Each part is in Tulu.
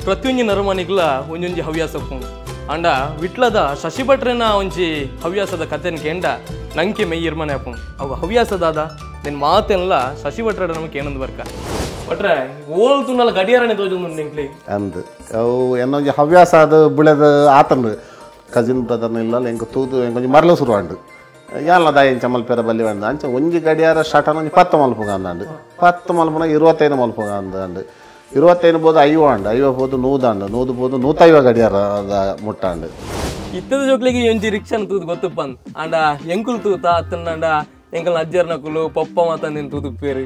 ಪ್ರತಿಯೊಂಜಿ ನರಮನಿಗ್ಲ ಒಂಜೊಂಜಿ ಹವ್ಯಾಸ ಉಪ್ಪುಂಡು. ಆಂಡ ವಿಟ್ಲದ ಶಶಿಭಟ್ರೆನ ಒಂಜಿ ಹವ್ಯಾಸದ ಕಥೆನ್ ಕೇಂಡ ನಂಕೆ ಮೆಯ್ಯಿರ್ಮನೆ ಆಪುಂಡು. ಅವು ಹವ್ಯಾಸದಾದ ನಿನ್ನ ಮಾತೆಲ್ಲ ಶಶಿಭಟ್ರ ನಮಗೆ ಏನೊಂದು ಬರ್ಕ ಭಟ್ರೆ ಓಲ್ ತುನ್ನಲ ಗಡಿಯಾರನೆ ತೋಜೊಂದು ನಿಂಕ್ಲಿ ಅಂದ್ ಅವು ಏನೊಂಜಿ ಹವ್ಯಾಸ ಅದು ಬುಳೆದ ಆತಂದು ಕಸಿನ್ ಬ್ರದರ್ನ ಇಲ್ಲ ಎಂಕ್ ತೂದು ಎಂಕೊಂಜಿ ಮರಲು ಶುರು ಆಂಡು ಯಾಲ ದಾಯ ಎಂಚ ಮಲ್ಪೆರ ಬಲ್ಲಿ ಅಂದ ಅಂಚ ಒಂಜಿ ಗಡಿಯಾರ ಸ್ಟಾರ್ಟ್ ಒಂಜಿ 10 ಮಲ್ಪುಗ ಅಂದಂಡು 10 ಮಲ್ಪುನ 25 ಮಲ್ಪುಗ ಅಂದಂಡು 25 ಬೋದು 50 ಆಂಡು 50 ಬೋದು 100 ಆಂಡು 100 ಬೋದು 150 ಗಡಿಯಾರ ಮುಟ್ಟಾಂಡು. ಇತ್ತದ ಜೋಕ್ಲಿಗೆ ಒಂಜಿ ರಿಕ್ಷಾನ ತೂದು ಗೊತ್ತಪ್ಪನ್ ಆಂಡ ಎಂಕುಲು ತೂತ ಅತ್ತಂಡ ಎಂಕಲ್ ಅಜ್ಜರ್ನಕುಲು ಪಪ್ಪ ಮಾತಂದೇನು ತೂದುಪ್ಪೇರು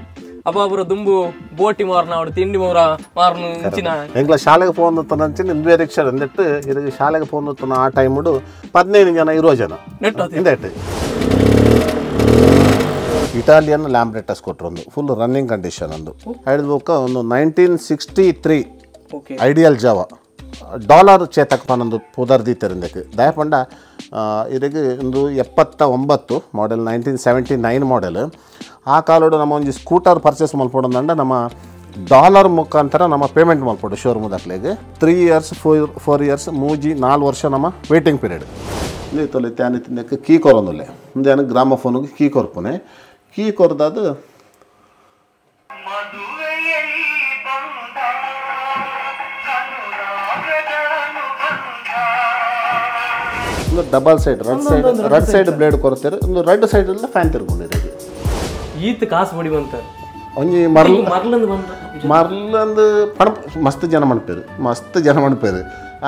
ಅಪ್ಪ ದುಂಬು ಬೋಟಿ ಮಾರನ ಅವಡು ತಿಂಡಿ ಮೋರ ಮಾರನು ಇಂಚಿನ ಎಂಕ್ಲ ಶಾಲೆಗೆ ಫೋನ್ ಅಂಚಿನ ಇಂದುವೆ ರಿಕ್ಷಾ ಅಂದಿಟ್ಟು ಇದಕ್ಕೆ ಶಾಲೆಗೆ ಫೋನ್ ಆ ಟೈಮುಡು 15 ಜನ 20 ಜನ ನೆಟ್ಟು. ಇಟಾಲಿಯನ್ ಲ್ಯಾಂಬ್ರೆಟಾ ಸ್ಕೂಟರ್ ಒಂದು full running condition ಒಂದು ಹಿಡಿದು ಒಂದು 1963 ideal Java dollar Chetak ಪನ್ನೊಂದು ಪುದರ್ ದೀತೆರಿಂದಕ್ಕೆ ದಯಪಂಡ ಇದಕ್ಕೆ ಒಂದು 79 ಮಾಡೆಲ್ 1979 ಮಾಡೆಲ್. ಆ ಕಾಲೋಡು ನಮ್ಮ ಒಂಜಿ ಸ್ಕೂಟರ್ ಪರ್ಚೇಸ್ ಮಲ್ಪೊಡಂದಂಡ ನಮ್ಮ ಡಾಲರ್ ಮುಖಾಂತರ ನಮ್ಮ ಪೇಮೆಂಟ್ ಮಲ್ಪೊಡು ಶೋರೂಮ್ ದಾಖಲೆಗೆ 3 years 4 years 3 4 ವರ್ಷ ನಮ್ಮ ವೇಟಿಂಗ್ ಪೀರಿಯಡ್. ತೊಲೆ ತ್ಯಾನೆ ತಿನ್ನಕ್ಕೆ ಕೀ ಕೊರೊಂದುಲ್ಲೆ ಮುಂದೆ ಗ್ರಾಮಫೋನ್ಗೆ ಕೀ ಕೊರ್ಪುನೆ ಕೀ ಕೊರ್ದಾದು ಒಂದು double side red side red side blade ಕೊರ್ತಾರೆ ಒಂದು ರೆಡ್ ಸೈಡ್ ಎಲ್ಲ ಫ್ಯಾನ್ ತಿರ್ಕೊಂಡಿದೆ. ಈತ ಕಾಸು ಬಡಿ ಬಂತ ಒಂಜಿ ಮರ್ಲ್ ಮರ್ಲಂದು ಬಂತ ಮರ್ಲಂದು ಪಣ ಮಸ್ತ್ ಜನ ಮಣ್ಪೇರು ಮಸ್ತ್ ಜನ ಮಣ್ಪೇರು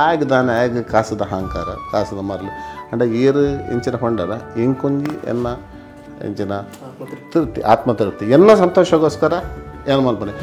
ಆಗ ದಾನೆ ಆಗ ಕಾಸದ ಅಹಂಕಾರ ಕಾಸದ ಮರ್ಲು ಅಂಡ ಏರು ಇಂಚಿನ ಪಂಡರ ಇಂಕೊಂಜಿ ಎನ್ನ ಇಂಚಿನ ತೃಪ್ತಿ ಆತ್ಮತೃಪ್ತಿ ಎಲ್ಲ ಸಂತೋಷಕ್ಕೋಸ್ಕರ ಏನು ಮಲ್ಪನೆ.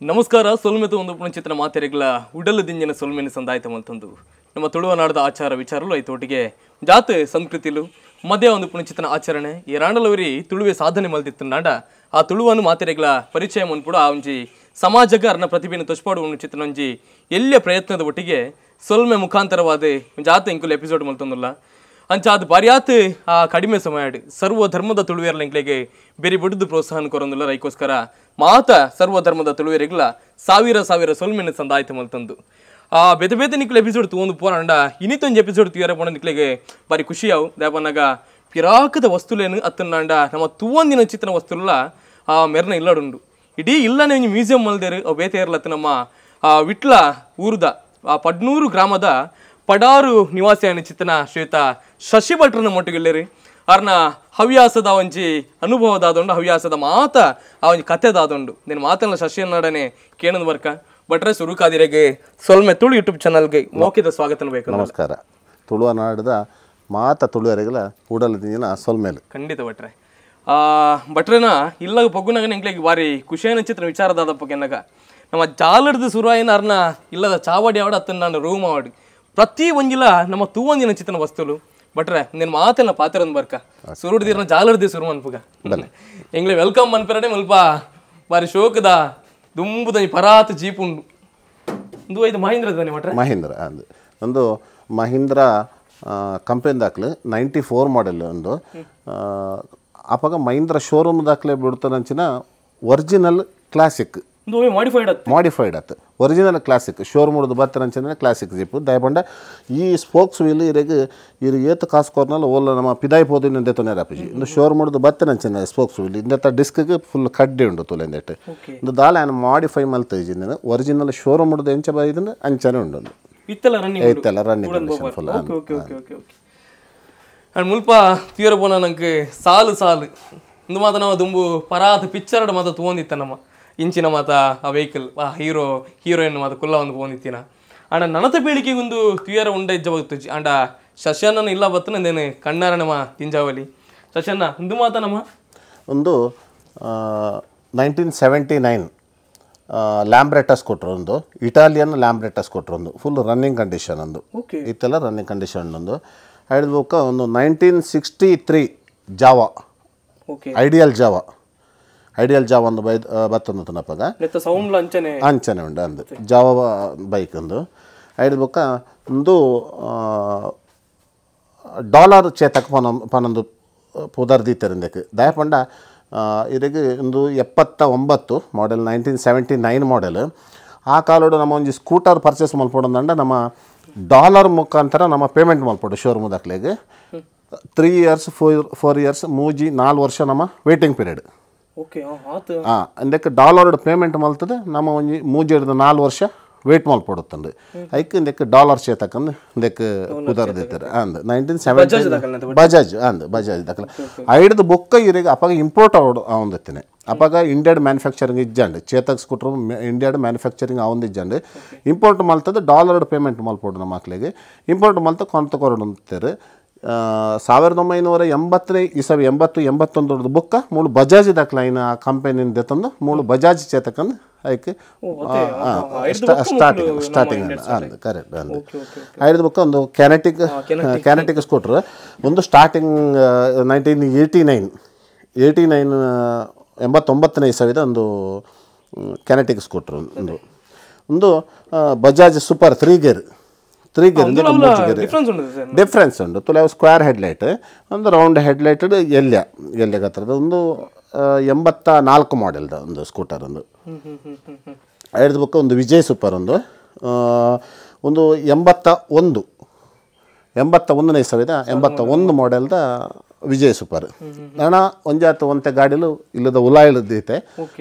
ನಮಸ್ಕಾರ. ಸೊಲ್ಮೆತು ಒಂದು ಪುಣಚಿತ್ರ ಮಾತೆರೆಗಳ ಉಡಲು ದಿಂಜಿನ ಸೊಲ್ಮೆನ ಸಂದಾಯಿತ ಮಂತಂದು ನಮ್ಮ ತುಳುವನಾಡದ ಆಚಾರ ವಿಚಾರಲು ಐತೋಟಿಗೆ ಜಾತೆ ಸಂಸ್ಕೃತಿಲು ಮಧ್ಯ ಒಂದು ಪುಣಚಿತನ ಆಚರಣೆ ಈ ರಾಂಡಲವರಿ ತುಳುವೆ ಸಾಧನೆ ಮಲ್ದಿತ್ತನಾಡ ಆ ತುಳುವನ್ನು ಮಾತೆರೆಗಳ ಪರಿಚಯ ಮುನ್ಪುಡ ಆ ಒಂಜಿ ಸಮಾಜಗ ಅರ್ನ ಪ್ರತಿಭೆಯನ್ನು ತೊಚ್ಪಾಡುವ ಚಿತ್ರನೊಂಜಿ ಎಲ್ಲ ಪ್ರಯತ್ನದ ಒಟ್ಟಿಗೆ ಸೊಲ್ಮೆ ಮುಖಾಂತರವಾದ ಜಾತೆ ಇಂಕುಲು ಎಪಿಸೋಡ್ ಮಲ್ತಂದುಲ್ಲ ಅಂಚ ಅದು ಬಾರ್ಯಾತ್ ಆ ಕಡಿಮೆ ಸಮಯ ಸರ್ವ ಧರ್ಮದ ತುಳುವೇರ್ಲಿಂಕ್ಲೆಗೆ ಬೇರೆ ಬಿಡುದು ಪ್ರೋತ್ಸಾಹನ ಕೊರೊಂದುಲ್ಲ. ರೈಕೋಸ್ಕರ ಮಾತ ಸರ್ವ ಧರ್ಮದ ತುಳುವೇರಿಗಳ ಸಾವಿರ ಸಾವಿರ ಸೊಲ್ಮೆನ ಸಂದಾಯ್ತು ಮಲ್ತಂದು ಆ ಬೇತೆ ಬೇತೆ ನಿಕ್ಲು ಎಪಿಸೋಡ್ ತೂವೊಂದು ಪೋರಂಡ ಇನ್ನಿತೊಂದು ಎಪಿಸೋಡ್ ತೂಯರ ಪೋಣ ನಿಕ್ಲೆಗೆ ಬಾರಿ ಖುಷಿಯಾವು. ದಾಪನಾಗ ಪಿರಾಕದ ವಸ್ತುಲೇನು ಅತ್ತಂಡ ನಮ್ಮ ತೂವೊಂದಿನ ಚಿತ್ರನ ವಸ್ತುಲ ಆ ಮೆರ್ನ ಇಲ್ಲಡುಂಡು ಇಡೀ ಇಲ್ಲನೇ ಒಂಜಿ ಮ್ಯೂಸಿಯಂ ಮಲ್ದೇರು ಅವು ಬೇತೆ ಇರ್ಲತ್ತ ನಮ್ಮ ಆ ವಿಟ್ಲ ಊರುದ ಆ ಪಡ್ನೂರು ಗ್ರಾಮದ ಪಡಾರು ನಿವಾಸಿಯಾನ ಚಿತ್ತನ ಶ್ವೇತ ಶಶಿಭಟ್ರನ ಮೊಟ್ಟುಗಿಲ್ಲೇರಿ ಅರ್ನ ಹವ್ಯಾಸದ ಒಂಜಿ ಅನುಭವದಾದೊಂಡು ಹವ್ಯಾಸದ ಮಾತ ಆ ಒಂಜಿ ಕಥೆದಾದೊಂಡು ನಿನ್ನ ಮಾತನ್ನ ಶಶಿಯನ್ನಡನೆ ಕೇಣದ ಬರ್ಕ ಭಟ್ರೆ ಸುರುಕಾದಿರೆಗೆ ಸೊಲ್ಮೆ ತುಳು ಯೂಟ್ಯೂಬ್ ಚಾನಲ್ಗೆ ಮೌಖಿಕ ಸ್ವಾಗತ ಬೇಕು. ನಮಸ್ಕಾರ. ತುಳುವ ನಾಡದ ಮಾತ ತುಳುವರೆಗಳ ಉಡಲ ಸೊಲ್ಮೇಲೆ ಖಂಡಿತ ಭಟ್ರೆ. ಭಟ್ರೆನ ಇಲ್ಲಾಗ ಪಗ್ಗುನಾಗ ಎಂಕ್ಲೆಗೆ ಬಾರಿ ಖುಷಿಯನ ಚಿತ್ರ ವಿಚಾರದಾದಪ್ಪ ಎನ್ನಾಗ ನಮ್ಮ ಜಾಲಡ್ದು ಸುರಾಯನ ಅರ್ನ ಇಲ್ಲದ ಚಾವಡಿ ಆವಡ ಅತ್ತನ ನಾನು ರೂಮ್ ಆವಡಿ ಪ್ರತಿ ಒಂಜಿಲ ನಮ್ಮ ತೂವೊಂದಿನ ಚಿತ್ರನ ವಸ್ತುಲು ಭಟ್ರೆ ನಿನ್ನ ಮಾತೆಲ್ಲ ಪಾತ್ರನ್ ಬರ್ಕ ಸುರುಡ್ದಿರ್ನ ಜಾಲರ್ದಿ ಸುರು ಅನ್ಪುಗ ಎಂಗ್ಲೆ welcome ಅನ್ಪರಡೆ ಮುಲ್ಪ ಬಾರಿ ಶೋಕದ ದುಂಬುದ ಪರಾತ್ ಜೀಪ್ ಉಂಡು ಒಂದು ಐದು ಮಹೀಂದ್ರ ತಾನೆ ಭಟ್ರೆ? ಮಹೀಂದ್ರ ಅಂದು ಒಂದು ಮಹೀಂದ್ರ ಕಂಪನಿ ದಾಖಲೆ 94 ಮಾಡೆಲ್ ಒಂದು ಅವಾಗ ಮಹೀಂದ್ರ ಶೋರೂಮ್ ದಾಖಲೆ ಬಿಡ್ತಾನಂಚಿನ original classic modified modified ಆತು original classic showroom ಬತ್ತನಂಚಿನ classic jeep ದಯಪಂಡ ಈ ಸ್ಪೋಕ್ಸ್ ವೀಲ್ ಇರೆಗ್ ಇರು ಏತು ಕಾಸು ಕೊರ್ನಲ್ಲ ಓಲ ನಮ್ಮ ಪಿದಾಯಿ ಪೋದು ಇಂದೆ ತೊಂದರೆ ಆಪುಜಿ ಇಂದು ಶೋರೂಮ್ ಬತ್ತನಂಚಿನ ಸ್ಪೋಕ್ಸ್ ವೀಲ್ ಇಂದೆತ್ತ ಡಿಸ್ಕ್ಗೆ ಫುಲ್ ಕಡ್ಡಿ ಉಂಡು ತುಲೆ ಇಂದೆಟ್ಟು ಇಂದು ದಾಲ ಆನ್ ಮಾಡಿಫೈ ಮಲ್ತ ಇಜ್ಜಿಂದ ಒರಿಜಿನಲ್ ಶೋರೂಮ್ ಎಂಚ ಬೈದಿಂದ ಅಂಚನೆ ಉಂಡು ಇತ್ತೆಲ್ಲ running ಇತ್ತೆಲ್ಲ running condition full. Okay okay okay okay and ಮುಲ್ಪ ತೀರ ಪೋನ ನಂಗೆ ಸಾಲು ಸಾಲು ಇಂದು ಮಾತ ನಾವು ದುಂಬು ಪರಾತ ಪಿಕ್ಚರ್ಡ್ ಮಾತ ತೂವೊಂದಿತ್ತ ನಮ್ಮ ಇಂಚಿನ ಮಾತ ಆ ವೆಹಿಕಲ್ ಆ ಹೀರೋ ಹೀರೋಯಿನ್ ಮಾತ ಕುಲ್ಲ ಒಂದು ಪೋಂದಿತ್ತಿನ ಅಂಡ ನನತ ಪೀಳಿಗೆಗೆ ಒಂದು ತುಯರ ಉಂಡ ಇಜ್ಜ ಬರ್ತುಜಿ ಅಂಡ ಶಶನ ಇಲ್ಲ ಬತ್ತನ ನೇನು ಕಣ್ಣಾರ ನಮ್ಮ ತಿಂಜಾವಲಿ ಶಶನ್ನ ಒಂದು ಮಾತ ನಮ್ಮ ಒಂದು 1979 ಲ್ಯಾಂಬ್ರೆಟಾ ಸ್ಕೂಟರ್ ಒಂದು ಇಟಾಲಿಯನ್ ಲ್ಯಾಂಬ್ರೆಟಾ ಸ್ಕೂಟರ್ ಒಂದು full running condition ಒಂದು ಇತ್ತೆಲ್ಲ ರನ್ನಿಂಗ್ ಕಂಡೀಷನ್ ಒಂದು ಹಿಡಿದು ಒಂದು 1963 Jawa ideal Jawa ideal Jawa ಒಂದು by ಬತ್ತೊಂದು ತನಪಗ sound ಅಂಚನೆ ಅಂಚನೆ ಉಂಡು ಅಂದು ಜಾವಾ ಬೈಕ್ ಒಂದು ಐದು ಬೊಕ್ಕ ಒಂದು ಡಾಲರ್ ಚೇತಕ್ ಪನೊಂದು ಪುದರ್ ದೀತೆರ್ ದಾಯ ಪಂಡ ಇರೆಗ್ ಒಂದು 79 ಮಾಡೆಲ್ 1979 ಮಾಡೆಲ್ ಆ ಕಾಲೋಡು ನಮ್ಮ ಒಂಜಿ ಸ್ಕೂಟರ್ ಪರ್ಚೇಸ್ ಮಲ್ಪೊಡಂದಂಡ ನಮ್ಮ ಡಾಲರ್ ಮುಖಾಂತರ ನಮ್ಮ ಪೇಮೆಂಟ್ ಮಲ್ಪೊಡು ಶೋರೂಮ್ ದಾಖಲೆಗೆ 3 ಇಯರ್ಸ್ 4 ಇಯರ್ಸ್ 3 4 ವರ್ಷ ನಮ್ಮ waiting period okay ಹಾಂ ಇಂದಕ್ಕೆ ಡಾಲರ್ ಪೇಮೆಂಟ್ ಮಲ್ತದೆ ನಮ್ಮ ಒಂಜಿ 3 4 ವರ್ಷ ವೇಟ್ ಮಲ್ಪೊಡುತ್ತಂಡು ಐಕ್ ಇಂದಕ್ಕೆ ಡಾಲರ್ ಚೇತಕ್ಕಂದು ಇಂದಕ್ಕೆ ಪುದರ್ ದೀತೆರ್ ಅಂದ್ 1970 ಬಜಾಜ್ ಅಂದ್ ಬಜಾಜ್ ದಾಖಲೆ ಐಡ್ದು ಬೊಕ್ಕ ಇರೆಗ್ ಅಪಗ ಇಂಪೋರ್ಟ್ ಆವೊಂದಿತ್ತಿನಿ ಅಪಗ ಇಂಡಿಯಾಡ್ ಮ್ಯಾನುಫ್ಯಾಕ್ಚರಿಂಗ್ ಇಜ್ಜಂಡ್ ಚೇತಕ್ ಸ್ಕೂಟರ್ ಇಂಡಿಯಾಡ್ ಮ್ಯಾನುಫ್ಯಾಕ್ಚರಿಂಗ್ ಆವೊಂದಿಜ್ಜಂಡ್ ಇಂಪೋರ್ಟ್ ಮಲ್ತದೆ ಡಾಲರ್ ಪೇಮೆಂಟ್ ಮಲ್ಪೊಡು ನಮ್ಮ ಮಕ್ಳಿಗೆ ಇಂಪೋರ್ಟ್ ಮಲ್ತ ಕೊಂತ ಕೊರೊಡುಂತೆರ್ 1980 ಇಸವಿ 80 81 ಬೊಕ್ಕ ಮೂಲು ಬಜಾಜ್ ದಾಖಲೆ ಆ ಕಂಪೆನಿಂದ ದೆತ್ತೊಂದು ಮೂಲು ಬಜಾಜ್ ಚೇತಕಂದು ಐಕ್ ಸ್ಟಾರ್ಟಿಂಗ್ ಸ್ಟಾರ್ಟಿಂಗ್ ಅಂದ್ ಕರೆಕ್ಟ್ ಅಂದ್ ಐದು ಬೊಕ್ಕ ಒಂದು kinetic kinetic scooter ಒಂದು ಸ್ಟಾರ್ಟಿಂಗ್ 1989 89 89ನೇ ಇಸವಿದ ಒಂದು ಕೆನೆಟಿಕ್ ಸ್ಕೂಟರ್ ಒಂದು ಒಂದು Bajaj super 3 gear 3 gear difference ಉಂಟು ತುಲೆ ಸ್ಕ್ವೇರ್ ಹೆಡ್ಲೈಟ್ ಒಂದು ರೌಂಡ್ ಹೆಡ್ಲೈಟ್ ಎಲ್ಯ ಎಲ್ಯ ಗಾತ್ರದ ಒಂದು 84 ಮಾಡೆಲ್ದ ಒಂದು ಸ್ಕೂಟರ್ ಒಂದು ಐದು ಬೊಕ್ಕ ಒಂದು ವಿಜಯ್ ಸೂಪರ್ ಒಂದು ಒಂದು 81 81ನೇ ಇಸವಿದ 81 ಮಾಡೆಲ್ದ ವಿಜಯ್ ಸೂಪರ್ ನಣ ಒಂಜಾತ ಒಂತೆ ಗಾಡಿಲು ಇಲ್ಲದ ಉಲಾಯಿಡ್ದೈತೆ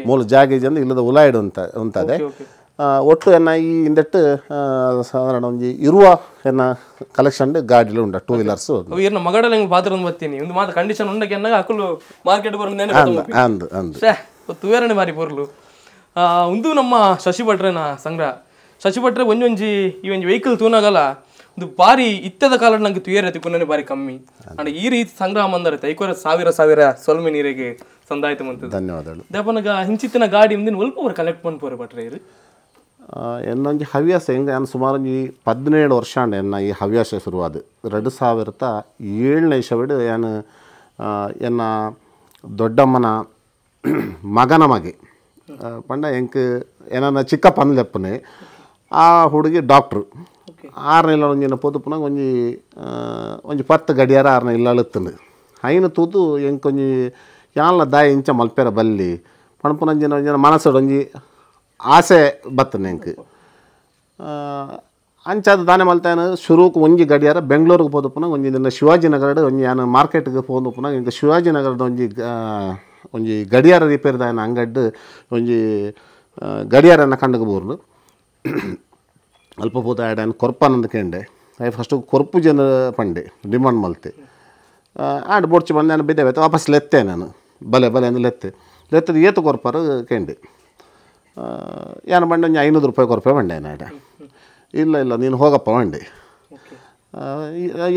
ಮೂಲ ಜಾಗೇಜ್ ಇಲ್ಲದ ಉಲಾಯಿಡು ಅಂತ ಉಂಟದೆ ಒಟ್ಟು ಎನ್ನ ಈ ಇಂದೆಟ್ಟು ಸಾಧಾರಣ ಒಂಜಿ ಇರುವ ಎನ್ನ ಕಲೆಕ್ಷನ್ ಗಾಡಿಲು ಉಂಡ 2 ವೀಲರ್ಸ್ ಇರ್ನ ಮಗಡಲ ಹಿಂಗೆ ಪಾತ್ರ ಬರ್ತೀನಿ ಒಂದು ಮಾತು ಕಂಡೀಷನ್ ಉಂಡಕ್ಕೆ ಎನ್ನಾಗ ಅಕುಲು ಮಾರ್ಕೆಟ್ ಬರೋದು ಅಂದ್ ಅಂದ್ ತುವೇರಣೆ ಬಾರಿ ಪೊರ್ಲು ಒಂದು ನಮ್ಮ ಶಶಿ ಭಟ್ರೆನ ಸಂಗ್ರಹ ಶಶಿ ಭಟ್ರೆ ಒಂಜೊಂಜಿ ಈ ಒಂಜಿ ವೆಹಿಕಲ್ ತೂನಾಗಲ್ಲ ಒಂದು ಬಾರಿ ಇತ್ತದ ಕಾಲ ನಂಗೆ ತುಯರೆ ತಿಕ್ಕೊಂಡೇ ಬಾರಿ ಕಮ್ಮಿ ಅಂಡ್ ಈ ರೀತಿ ಸಂಗ್ರಹ ಮಂದರತೆ ಐಕೋರ ಸಾವಿರ ಸಾವಿರ ಸೊಲ್ಮೆ ನೀರಿಗೆ ಸಂದಾಯ್ತು ಮಂತದ್ದು ಧನ್ಯವಾದಗಳು ದೇಪನಗ ಹಿಂಚಿತ್ತಿನ ಗಾಡಿ ಮುಂದಿನ ಒಲ್ಪ ಕಲೆಕ್ಟ್ ಮನ್ಪೋರೆ ಭಟ್ರೆ ಇರು എന്നೊಂಜಿ ಹವ್ಯಾಸ ಹೆಂಗೆ ನಾನು ಸುಮಾರು ಒಂಜಿ 17 ವರ್ಷ ಅಂಡ ಎನ್ನ ಈ ಹವ್ಯಾಸ ಶುರುವಾದ 2007ನೇ ಇಸವಿಡ್ ಯಾನು ಎನ್ನ ದೊಡ್ಡಮ್ಮನ ಮಗನ ಮಗೆ ಪಂಡ ಎಂಕ್ ಏನಾನ ಚಿಕ್ಕಪ್ಪ ಅಂದ್ಲೆಪ್ಪನೆ ಆ ಹುಡುಗಿ ಡಾಕ್ಟ್ರು ಆರನೇ ಇಲ್ಲ ಒಂಜಿನ ಪೊದುಪುನಾಗ ಒಂಜಿ ಒಂಜಿ 10 ಗಡಿಯಾರ ಆರನೇ ಇಲ್ಲ ಅಳುತ್ತಂಡು ಐನ ತೂದು ಎಂಕೊಂಜಿ ಯಾನ್ಲ ದಾಯ ಇಂಚ ಮಲ್ಪೆರ ಬಲ್ಲಿ ಪಣಪುನಂಜಿನ ಒಂಜಿನ ಮನಸ್ಸು ಒಂಜಿ ಆಸೆ ಬತ್ತನೆ ಎಂಕ್ ಅಂಚಾದ ದಾನೆ ಮಲ್ತಾನ ಶುರುಕ್ ಒಂಜಿ ಗಡಿಯಾರ ಬೆಂಗಳೂರಿಗೆ ಪೋದುಪುನಾಗ ಒಂಜಿ ದಿನ ಶಿವಾಜಿನಗರ ಒಂಜಿ ಯಾನು ಮಾರ್ಕೆಟ್ಗೆ ಪೋದುಪುನಾಗ ಇಂಕ ಶಿವಾಜಿನಗರದ ಒಂಜಿ ಒಂಜಿ ಗಡಿಯಾರ ರಿಪೇರ್ ದಾಯನ ಅಂಗಡ್ಡು ಒಂಜಿ ಗಡಿಯಾರನ ಕಂಡಗ ಬೋರ್ಲು ಅಲ್ಪ ಪೋತ ಆ್ಯಡ್ ಕೊರ್ಪನಂದು ಕೇಂಡೆ I first ಕೊರ್ಪು ಜನ ಪಂಡೆ ಡಿಮಾಂಡ್ ಮಲ್ತೆ ಆಡ್ ಬೋಡ್ಚಿ ಬಂದು ನಾನು ಬಿದ್ದೆ ವಾಪಸ್ ಲೆತ್ತೆ ನಾನು ಬಲೆ ಬಲೆ ಅಂದು ಲೆತ್ತೆ ಲೆತ್ತದ ಏತು ಕೊರ್ಪಾರು ಕೇಂಡೆ ಯಾನು ಬಂಡೆ ಒಂಜಿ 500 ರೂಪಾಯಿ ಕೊರ್ಪೆ ಬಂಡೆ ನಾಡ ಇಲ್ಲ ಇಲ್ಲ ನೀನು ಹೋಗಪ್ಪ ಬಂಡೆ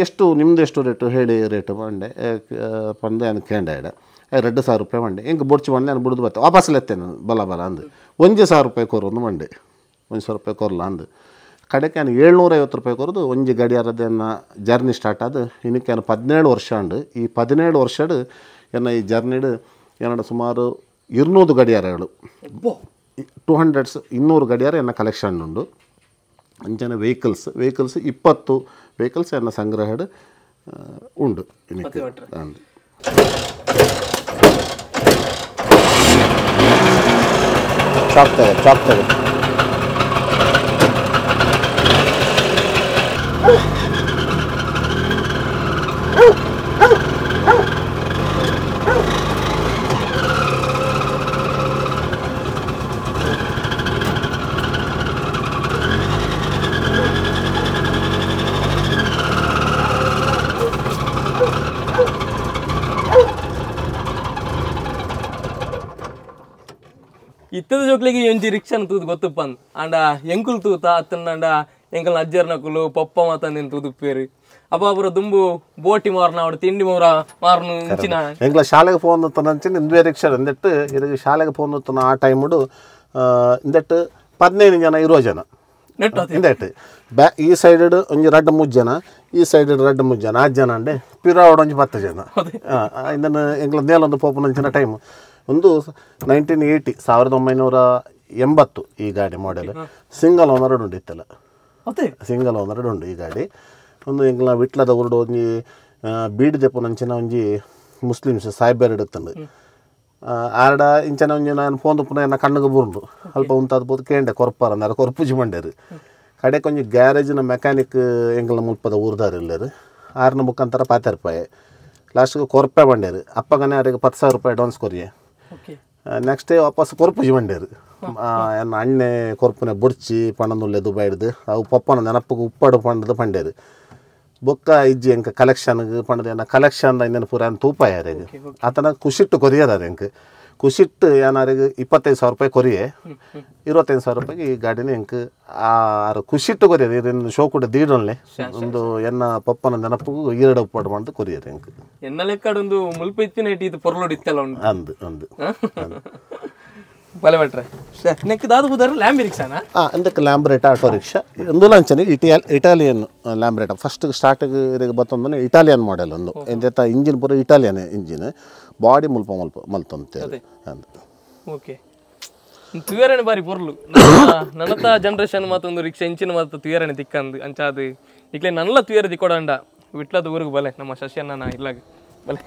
ಎಷ್ಟು ನಿಮ್ಮದು ಎಷ್ಟು ರೇಟು ಹೇಳಿ ರೇಟು ಬಂಡೆ ಪಂದೆ ನಾನು ಕೇಂಡೆ ಆಡ 2000 ರೂಪಾಯಿ ಬಂಡೆ ಹಿಂಗೆ ಬೊಡ್ಚಿ ಬಂಡೆ ನಾನು ಬಿಡ್ದು ಬತ್ತೆ ವಾಪಸ್ ಲೆತ್ತೆ ನಾನು ಬಲ ಬಲ ಅಂದು 1000 ರೂಪಾಯಿ ಕೊರೋದು ಬಂಡೆ 1000 ರೂಪಾಯಿ ಕೊರಲ್ಲ ಅಂದು ಕಡೆಗೆ ನಾನು 750 ರೂಪಾಯಿ ಕೊರೋದು ಒಂಜಿ ಗಡಿಯಾರದನ್ನು ಜರ್ನಿ ಸ್ಟಾರ್ಟ್ ಆದ ಇನ್ನಕ್ಕೆ ನಾನು 17 ವರ್ಷ ಅಂಡು ಈ 17 ವರ್ಷಡು ಎನ್ನ ಈ ಜರ್ನಿಡು ಏನಡ ಸುಮಾರು 200 ಗಡಿಯಾರಗಳು 200 200 ಗಡಿಯಾರ ಎನ್ನ ಕಲೆಕ್ಷನ್ ಉಂಡು ಅಂಚನೆ vehicles vehicles 20 vehicles ಎನ್ನ ಸಂಗ್ರಹಡು ಉಂಡು ಇನ್ನಕ್ಕೆ ಅಂದು ಚಾಪ್ ತಗೋ ಚಾಪ್ ತಗೋ ಇತ್ತದ ಜೋಕ್ಲಿಗೆ ಒಂಜಿ ರಿಕ್ಷಾನ ತೂದು ಗೊತ್ತುಪ್ಪನ್ ಅಂಡ ಎಂಕುಲು ತೂತ ಅತ್ತಂಡ ಎಂಕಲ್ನ ಅಜ್ಜರ್ನಕುಲು ಪಪ್ಪ ಮಾತಂದೇನು ತೂದುಪ್ಪೇರು ಅಪ್ಪ ಅಪುರ ದುಂಬು ಬೋಟಿ ಮಾರನ ಅವಡು ತಿಂಡಿ ಮೋರ ಮಾರನು ಇಂಚಿನ ಎಂಕ್ಲ ಶಾಲೆಗೆ ಫೋನ್ ಅಂಚಿನ ಇಂದುವೆ ರಿಕ್ಷಾ ಇಂದೆಟ್ಟು ಇದಕ್ಕೆ ಶಾಲೆಗೆ ಫೋನ್ ಆ ಟೈಮುಡು ಇಂದೆಟ್ಟು 15 ಜನ 20 ಜನ ಇಂದೆಟ್ ಬ್ಯಾ ಈ ಸೈಡ್ ಒಂಜಿ ರಡ್ಡ್ ಮೂಜಿ ಜನ ಈ ಸೈಡ್ ರಡ್ಡ್ ಮೂಜಿ ಜನ 6 ಜನ ಅಂಡೆ ಪಿರಾವಡ್ ಒಂಜಿ 10 ಜನ ಇಂದನ್ನು ಎಂಗ್ಲ ನೇಲೊಂದು ಪೋಪುನಂಚಿನ ಟೈಮ್ ಒಂದು 1980 1980 ಈ ಗಾಡಿ model single owner ಉಂಡು ಇತ್ತಲ್ಲ ಸಿಂಗಲ್ ಓನರ್ ಉಂಡು ಈ ಗಾಡಿ ಒಂದು ಎಂಗ್ಲ ವಿಟ್ಲದ ಊರುಡು ಒಂಜಿ ಬೀಡ್ ದೆಪ್ಪುನಂಚಿನ ಒಂಜಿ ಮುಸ್ಲಿಮ್ಸ್ ಸಾಯ್ಬೇರ್ ಇಡುತ್ತಂಡು ಆರಡ ಇಂಚನ ಒಂಜಿ ನಾನು ಫೋನ್ ಪುನಃ ಎನ್ನ ಕಣ್ಣಿಗೆ ಬೂರ್ಂಡು ಅಲ್ಪ ಉಂತಾದ ಪೋದು ಕೇಂಡೆ ಕೊರ್ಪಾರ ಅಂದಾರ ಕೊರ್ಪುಜಿ ಮಂಡೇರು ಕಡೆಗೆ ಒಂಜಿ ಗ್ಯಾರೇಜಿನ ಮೆಕ್ಯಾನಿಕ್ ಎಂಗ್ಲ ಮುಲ್ಪದ ಊರ್ದಾರ ಇಲ್ಲರು ಆರನ ಮುಖಾಂತರ 10 ರೂಪಾಯಿ ಲಾಸ್ಟ್ಗೆ ಕೊರ್ಪೆ ಬಂಡೇರು ಅಪ್ಪಗನೇ ಅವರಿಗೆ 10,000 ರೂಪಾಯಿ ಅಡ್ವಾನ್ಸ್ ಕೊರಿಯೆ ನೆಕ್ಸ್ಟ್ ಡೇ ವಾಪಸ್ ಕೊರ್ಪುಜಿ ಬಂಡೇರು ಎನ್ನ ಅಣ್ಣೆ ಕೊರ್ಪುನೆ ಬುಡ್ಚಿ ಪಣನುಲ್ಲೆ ದುಬೈ ಹಿಡ್ದು ಅವು ಪಪ್ಪನ ನೆನಪಗೆ ಉಪ್ಪಾಡು ಪಂಡದು ಪಂಡೇರು ಬೊಕ್ಕ ಇಜ್ಜಿ ಎಂಕ ಕಲೆಕ್ಷನ್ಗೆ ಪಂಡದ ಎನ್ನ ಕಲೆಕ್ಷನ್ ಇಂದನ ಪೂರ ತೂಪಾಯಾರಿಗೆ ಆತನ ಖುಷಿಟ್ಟು ಕೊರಿಯದ ಎಂಕ್ ಖುಷಿಟ್ಟು ಏನಾರಿಗೆ 25,000 ರೂಪಾಯಿ ಕೊರಿಯೆ 25,000 ರೂಪಾಯಿಗೆ ಈ ಗಾಡಿನ ಎಂಕ್ ಆರು ಖುಷಿಟ್ಟು ಕೊರಿಯದು ಇದನ್ನು ಶೋ ಕೂಡ ದೀಡನ್ಲೆ ಒಂದು ಎನ್ನ ಪಪ್ಪನ ನೆನಪಿಗೂ ಈರಡ ಉಪ್ಪಾಡು ಮಾಡಿದ್ ಕೊರಿಯದು ಎಂಕ್ ಎನ್ನ ಲೆಕ್ಕಡೊಂದು ಮುಲ್ಪ ಇತ್ತಿನ ಇಟ್ಟು ಪೊರ್ಲೋಡು ಇತ್ತೆಲ್ಲ ಉಂಟು ಅಂದು ಅಂದು ಬಲೆ ಭಟ್ರೆ ನೆಕ್ ದಾದ ಬುದಾರ ಲ್ಯಾಂಬಿ ರಿಕ್ಷಾನಾ ಅಂದಕ್ಕೆ ಲ್ಯಾಂಬ್ರೇಟಾ ಆಟೋ ರಿಕ್ಷಾ ಒಂದು ಅಂಚನೆ ಇಟಾಲಿಯನ್ ಲ್ಯಾಂಬ್ರೇಟಾ ಫಸ್ಟ್ ಸ್ಟಾರ್ಟಿಂಗ್ ಇದಕ್ಕೆ ಬತ್ತೊಂದನೆ ಇಟಾಲಿಯನ್ ಮಾಡೆಲ್ ಒಂದು ಎಂತ ಇಂಜಿನ್ ಪೂರ Italian engine body ಮುಲ್ಪ ಮುಲ್ಪ ಮಲ್ತೊಂತೆ ಅಂದು ಓಕೆ ತುಯರಣೆ ಬಾರಿ ಪೊರ್ಲು ನನ್ನತ ಜನರೇಷನ್ ಮಾತೊಂದು ರಿಕ್ಷಾ ಇಂಚಿನ ಮಾತು ತುಯರಣೆ ತಿಕ್ಕಂದು ಅಂಚಾದು ಇಕ್ಲೆ ನಲ್ಲ ತುಯರ ತಿಕ್ಕೊಡಂಡ ವಿಟ್ಲದ ಊರಿಗೆ ಬಲೆ ನಮ್ಮ ಶಶಿಯನ್ನ ಇಲ್ಲಾಗ ಬಲೆ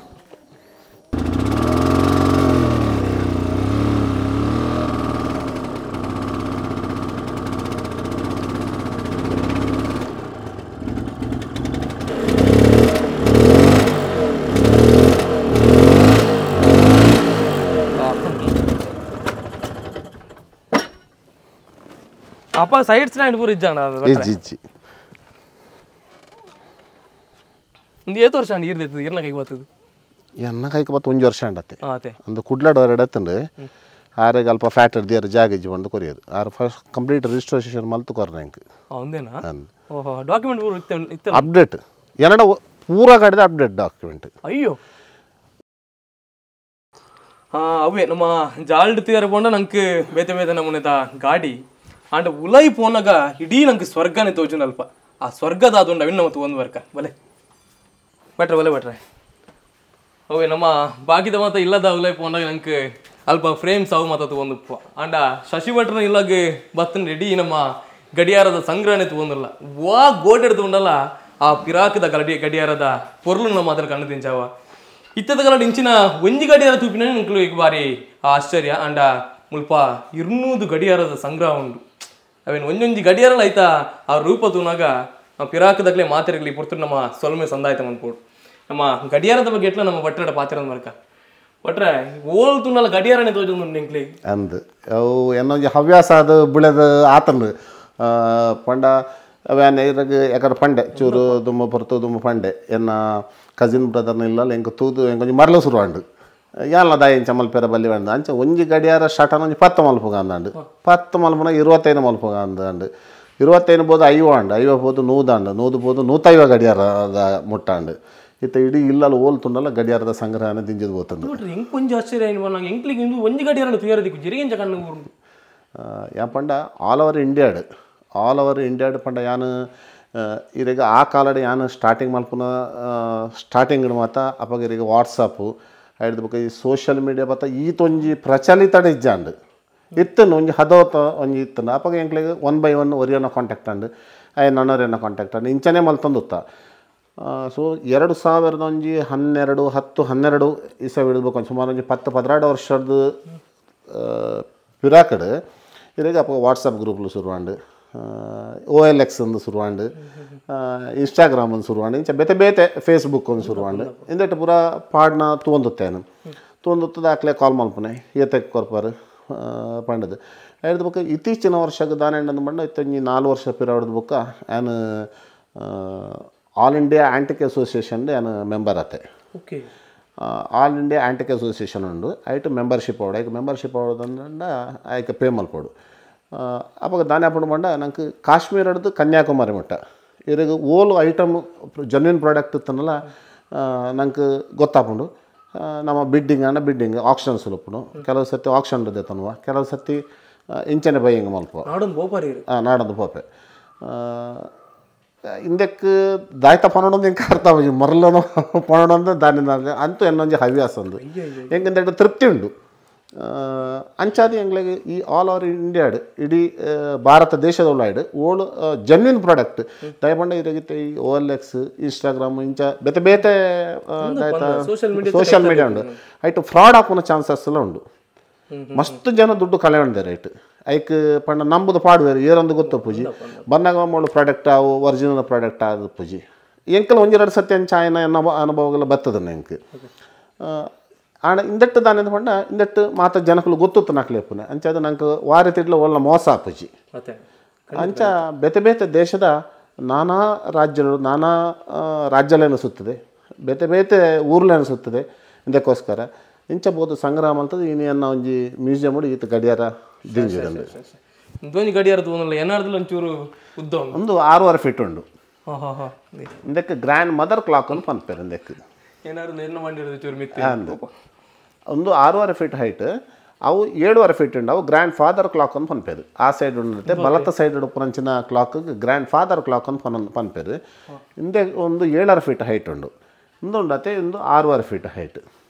ಅಪ್ಪ ಸೈಡ್ ಸ್ಟ್ಯಾಂಡ್ ಪೂರ ಇಜ್ಜಾಣ ಇಜ್ಜಿ ಇಜ್ಜಿ ಒಂದು ಏತು ವರ್ಷ ಅಂಡ್ ಇರ್ದಿತ್ತು ಇರ್ನ ಕೈಗೆ ಬರ್ತದೆ ಎನ್ನ ಕೈಗೆ ಬತ್ತು ಒಂಜಿ ವರ್ಷ ಅಂಡತ್ತೆ ಒಂದು ಕುಡ್ಲಾಡ ಎರಡತ್ತಂಡು ಆರೆಗೆ ಅಲ್ಪ ಫ್ಯಾಟ್ ಹಿಡ್ದಿಯಾರು ಜಾಗ ಇಜ್ಜಿ ಬಂದು ಕೊರಿಯರು ಆರು first complete registration ಮಲ್ತು ಕೊರ್ನ ಎಂಕ್ ಒಂದೇನಾ ಓಹೋ ಡಾಕ್ಯುಮೆಂಟ್ ಪೂರ ಇತ್ತು ಅಪ್ಡೇಟ್ ಎನ್ನಡ ಪೂರ ಗಾಡಿದ ಅಪ್ಡೇಟ್ ಡಾಕ್ಯುಮೆಂಟ್ ಅಯ್ಯೋ ಅವೇ ನಮ್ಮ ಜಾಲ್ಡ್ ತುಯರ ಪೋಂಡ ನಂಗೆ ಬೇತೆ ಬೇತೆ ನಮೂನೆದ ಗಾಡಿ ಆಂಡ ಉಲೈ ಪೋನಾಗ ಇಡೀ ನಂಗೆ ಸ್ವರ್ಗನೇ ತೋಜುನಲ್ಪ ಆ ಸ್ವರ್ಗದ ಅದೊಂಡು ಅವಿನ ಮತ್ತು ಒಂದು ವರ್ಕ ಬಲೆ ಭಟ್ರೆ ಬಲೆ ಭಟ್ರೆ ಅವೇ ನಮ್ಮ ಬಾಕಿದ ಮಾತ ಇಲ್ಲದ ಉಲೈ ಪೋನಾಗ ನಂಗೆ ಅಲ್ಪ ಫ್ರೇಮ್ಸ್ ಅವು ಮಾತು ಒಂದು ಆಂಡ ಶಶಿ ಭಟ್ರನ ಇಲ್ಲಾಗ ಬತ್ತನ ಇಡೀ ನಮ್ಮ ಗಡಿಯಾರದ ಸಂಗ್ರಹಣೆ ತಗೊಂಡಿಲ್ಲ ವಾ ಗೋಡೆಡ್ದು ಉಂಡಲ್ಲ ಆ ಪಿರಾಕದ ಗಡಿಯಾರದ ಪೊರ್ಲು ನಮ್ಮ ಮಾತ್ರ ಕಣ್ಣು ತಿಂಚಾವ ಇತ್ತದ ಕನ್ನಡ ಇಂಚಿನ ಒಂಜಿ ಗಡಿಯಾರ ತೂಪಿನ ನಂಗೆ ಈಗ ಬಾರಿ ಆಶ್ಚರ್ಯ ಆಂಡ ಮುಲ್ಪ 200 ಗಡಿಯಾರದ ಸಂಗ್ರಹ ಉಂಡು ಅವೇನು ಒಂಜೊಂಜಿ ಗಡಿಯಾರಲ್ಲ ಆಯ್ತಾ ಆ ರೂಪ ತೂನಾಗ ನಾವು ಪಿರಾಕದಾಗಲೇ ಮಾತಿರಲಿ ಪುರ್ತರು ನಮ್ಮ ಸೊಲ್ಮೆ ಸಂದಾಯ್ತ ಮನ್ಪೋಡು ನಮ್ಮ ಗಡಿಯಾರದ ಬಗ್ಗೆ ಎಟ್ಲ ನಮ್ಮ ಭಟ್ರಡ ಪಾತ್ರ ಮರ್ಕ ಭಟ್ರೆ ಓಲ್ ತುನಲ್ಲ ಗಡಿಯಾರನೇ ತೋಜೊಂದು ಎಂಕ್ಲಿ ಅಂದು ಅವು ಏನೊಂಜಿ ಹವ್ಯಾಸ ಅದು ಬುಳೆದ ಆತಂದು ಪಂಡ ಅವ್ಯಾನ ಇರಾಗ ಯಾಕಂದ್ರೆ ಪಂಡೆ ಚೂರು ದುಮ್ಮ ಪೊರ್ತು ದುಮ್ಮ ಪಂಡೆ ಎನ್ನ ಕಸಿನ್ ಬ್ರದರ್ನ ಇಲ್ಲ ಎಂಕ ತೂದು ಎಂಕೊಂಜಿ ಮರಲು ಶುರು ಅಂಡು ಯಾಲ ದಾಯ ಇಂಚ ಮಲ್ಪೆರ ಬಲ್ಲಿ ಅಂದ ಅಂಚ ಒಂಜಿ ಗಡಿಯಾರ ಸ್ಟಾರ್ಟ್ ಒಂಜಿ 10 ಮಲ್ಪುಗ ಅಂದಂಡು 10 ಮಲ್ಪುನ 25 ಮಲ್ಪುಗ ಅಂದಂಡು 25 ಬೋದು 50 ಅಂಡು 50 ಬೋದು 100 ಅಂಡು 100 ಬೋದು 150 ಗಡಿಯಾರದ ಮುಟ್ಟಾಂಡು ಇತ್ತ ಇಡೀ ಇಲ್ಲಲ್ಲ ಓಲ್ ತುಂಡಲ್ಲ ಗಡಿಯಾರದ ಸಂಗ್ರಹನ ದಿಂಜದ ಬೋತಂದು ಎಂಕ್ ಒಂಜಿ ಆಶ್ಚರ್ಯ ಎಂಕ್ಲಿಗೆ ಒಂಜಿ ಗಡಿಯಾರ ತುಯರದಿಕ್ಕು ಜಿರಿಗೆಂಚ ಕಣ್ಣು ಊರು ಯಾ ಪಂಡ ಆಲ್ ಓವರ್ ಇಂಡಿಯಾಡ್ ಪಂಡ ಯಾನು ಇರೆಗ ಆ ಕಾಲಡ್ ಯಾನು ಸ್ಟಾರ್ಟಿಂಗ್ ಮಲ್ಪುನ ಸ್ಟಾರ್ಟಿಂಗ್ ಮಾತ ಅಪಗ ಇರೆಗ ವಾಟ್ಸಪ್ಪು ಐಡ್ದು ಬೊಕ ಈ ಸೋಷಿಯಲ್ ಮೀಡಿಯಾ ಬತ್ತ ಈತೊಂಜಿ ಪ್ರಚಲಿತಡ ಇಜ್ಜಾಂಡ್ ಇತ್ತನು ಒಂಜಿ ಹದೋತ ಒಂಜಿ ಇತ್ತನು ಅಪಗ ಎಂಕ್ಲೆಗ್ 1 by 1 ಒರಿಯನ ಕಾಂಟ್ಯಾಕ್ಟ್ ಅಂಡ್ ಆಯ್ ನನ್ನೊರಿಯನ ಕಾಂಟ್ಯಾಕ್ಟ್ ಅಂಡ್ ಇಂಚನೆ ಮಲ್ತೊಂದುತ್ತ ಸೊ 2012 10 12 ಇಸವಿ ಹಿಡಿದ್ಬೇಕು ಸುಮಾರು ಒಂಜಿ 10 12 ವರ್ಷದ ಪಿರಾಕಡ್ ಇರೆಗ ಅಪಗ ವಾಟ್ಸಪ್ ಗ್ರೂಪ್ಲು ಶುರುವಾಂಡ್ OLX ಒಂದು ಶುರುವಾಂಡ್ ಇನ್ಸ್ಟಾಗ್ರಾಮ್ ಒಂದು ಶುರುವಾಂಡ್ ಇಂಚ ಬೇತೆ ಬೇತೆ ಫೇಸ್ಬುಕ್ ಒಂದು ಶುರುವಾಂಡ್ ಇಂದೆಟ್ ಪೂರ ಪಾಡ್ನ ತೂವೊಂದುತ್ತೇನು ತೂವೊಂದುತ್ತದ ಆಕ್ಲೆ ಕಾಲ್ ಮಲ್ಪುನೆ ಏತಕ್ಕೆ ಕೊರ್ಪಾರು ಪಂಡದು ಐಡ್ದು ಬೊಕ್ಕ ಇತ್ತೀಚಿನ ವರ್ಷಕ್ಕೆ ದಾನೆಂಡಂದು ಪಂಡ ಇತ್ತೊಂಜಿ 4 ವರ್ಷ ಪಿರ ಬೊಕ್ಕ ಆನ್ all India antique association ಆನ್ ಮೆಂಬರ್ ಆತೆ okay all India antique association ಉಂಡು ಐಟ್ ಮೆಂಬರ್ಶಿಪ್ ಅವಡು ಐಕ್ ಮೆಂಬರ್ಶಿಪ್ ಅವಡಂದ ಐಕ್ ಪೇ ಮಲ್ಪೋಡು ಅವಾಗ ದಾನೆ ಅಪ್ಪಡು ಪಂಡ ನಂಗೆ ಕಾಶ್ಮೀರ ಹಿಡ್ದು ಕನ್ಯಾಕುಮಾರಿ ಮಟ್ಟ ಇರೆಗ್ ಓಲ್ item genuine product ಇತ್ತನಲ್ಲ ನಂಗೆ ಗೊತ್ತಾಪುಂಡು ನಮ್ಮ ಬಿಡ್ಡಿಂಗ್ ಅನ್ನ ಬಿಡ್ಡಿಂಗ್ ಆಕ್ಷನ್ ಸುಲಪುಂಡು ಕೆಲವು ಸರ್ತಿ ಆಕ್ಷನ್ ತನ್ನುವ ಕೆಲವು ಸರ್ತಿ ಇಂಚನೆ ಬೈಯಿಂಗ್ ಮಲ್ಪ ನಾಡೊಂದು ಬೋಪಾರಿ ನಾಡೊಂದು ಪೋಪೆ ಇಂದಕ್ಕೆ ದಾಯ್ತ ಪನೊಡೊಂದು ಎಂಕ ಅರ್ಥ ಆಪುಜಿ ಮರಲನ ಪನೊಡೊಂದು ದಾನಿ ಅಂತೂ ಎನ್ನೊಂಜಿ ಹವ್ಯಾಸ ಒಂದು ಎಂಕಂದ್ರೆ ತೃಪ್ತಿ ಉಂಡು ಅಂಚಾದಿ ಎಂಗ್ಲೆಗ್ ಈ ಆಲ್ ಓವರ್ ಇಂಡಿಯಾಡ್ ಇಡೀ ಭಾರತ ದೇಶದ ಉಳ್ಳಾಯ್ಡ್ ಓಳು ಜೆನ್ವಿನ್ ಪ್ರಾಡಕ್ಟ್ ದಯಪಂಡ ಇರಗಿತ್ತೆ ಈ O L X Instagram ಇಂಚ ಬೇತೆ ಬೇತೆ ಸೋಷಿಯಲ್ ಮೀಡಿಯಾ ಉಂಡು ಐಟು ಫ್ರಾಡ್ ಆಪುನ ಚಾನ್ಸಸ್ ಎಲ್ಲ ಉಂಡು ಮಸ್ತ್ ಜನ ದುಡ್ಡು ಕಳೆಯೊಂಡೆ ರೈಟ್ ಐಕ್ ಪಂಡ ನಂಬುದು ಪಾಡುವೇರು ಏರೊಂದು ಗೊತ್ತು ಪೂಜಿ ಬನ್ನಾಗ ಮೋಳು ಪ್ರಾಡಕ್ಟ್ ಅವು ಒರಿಜಿನಲ್ ಪ್ರಾಡಕ್ಟ್ ಆದ ಪೂಜಿ ಎಂಕಲ್ ಒಂಜೆರಡು ಸತ್ಯ ಚಾಯನ ಅನುಭವಗಳ ಬರ್ತದನ್ನ ಎಂಕ್ ಆಣ ಇಂದಟ್ಟು ದಾನೆ ಪಂಡ ಇಂದಟ್ಟು ಮಾತ ಜನಕಲು ಗೊತ್ತುತ್ತು ನಾಕ್ಲೇಪುನ ಅಂಚ ಅದು ನಂಗೆ ವಾರ ತಿಡ್ಲ ಒಳ್ಳೆ ಮೋಸ ಆಪುಜಿ ಅಂಚ ಬೇತೆ ಬೇತೆ ದೇಶದ ನಾನಾ ರಾಜ್ಯಗಳು ನಾನಾ ರಾಜ್ಯಲೇನು ಸುತ್ತದೆ ಬೇತೆ ಬೇತೆ ಊರ್ಲೇನು ಸುತ್ತದೆ ಇದಕ್ಕೋಸ್ಕರ ಇಂಚ ಬೋದು ಸಂಗ್ರಹ ಅಂತದ್ದು ಇನ್ನೇನು ಒಂಜಿ ಮ್ಯೂಸಿಯಂ ಈತ ಗಡಿಯಾರ ದಿಂಜಿದಂದು ಒಂಜಿ ಗಡಿಯಾರ ತೂನಲ್ಲ ಏನಾರ್ದಲ್ಲ ಒಂಚೂರು ಉದ್ದ ಒಂದು 6.5 ಫೀಟ್ ಉಂಡು ಇಂದಕ್ಕೆ grand mother clock ಅಂತ ಪನ್ಪೇರು ಇಂದಕ್ಕೆ ಏನಾದ್ರು ಎನ್ನ ಮಾಡಿರೋದು ಚೂರು ಮಿತ್ತಿ ಒಂದು 6.5 ಫೀಟ್ ಹೈಟ್ ಅವು 7.5 ಫೀಟ್ ಉಂಡು ಅವು grand father clock ಅಂತ ಪನ್ಪೇರು ಆ ಸೈಡ್ ಉಂಡುತ್ತೆ ಬಲತ್ತ ಸೈಡ್ ಉಪ್ಪುನಂಚಿನ clock grand father clock ಅಂತ ಪನ್ಪೇರು ಹಿಂದೆ ಒಂದು 7.5 ಫೀಟ್ ಹೈಟ್ ಉಂಡು ಇಂದು ಉಂಡತೆ ಒಂದು 6.5 feet height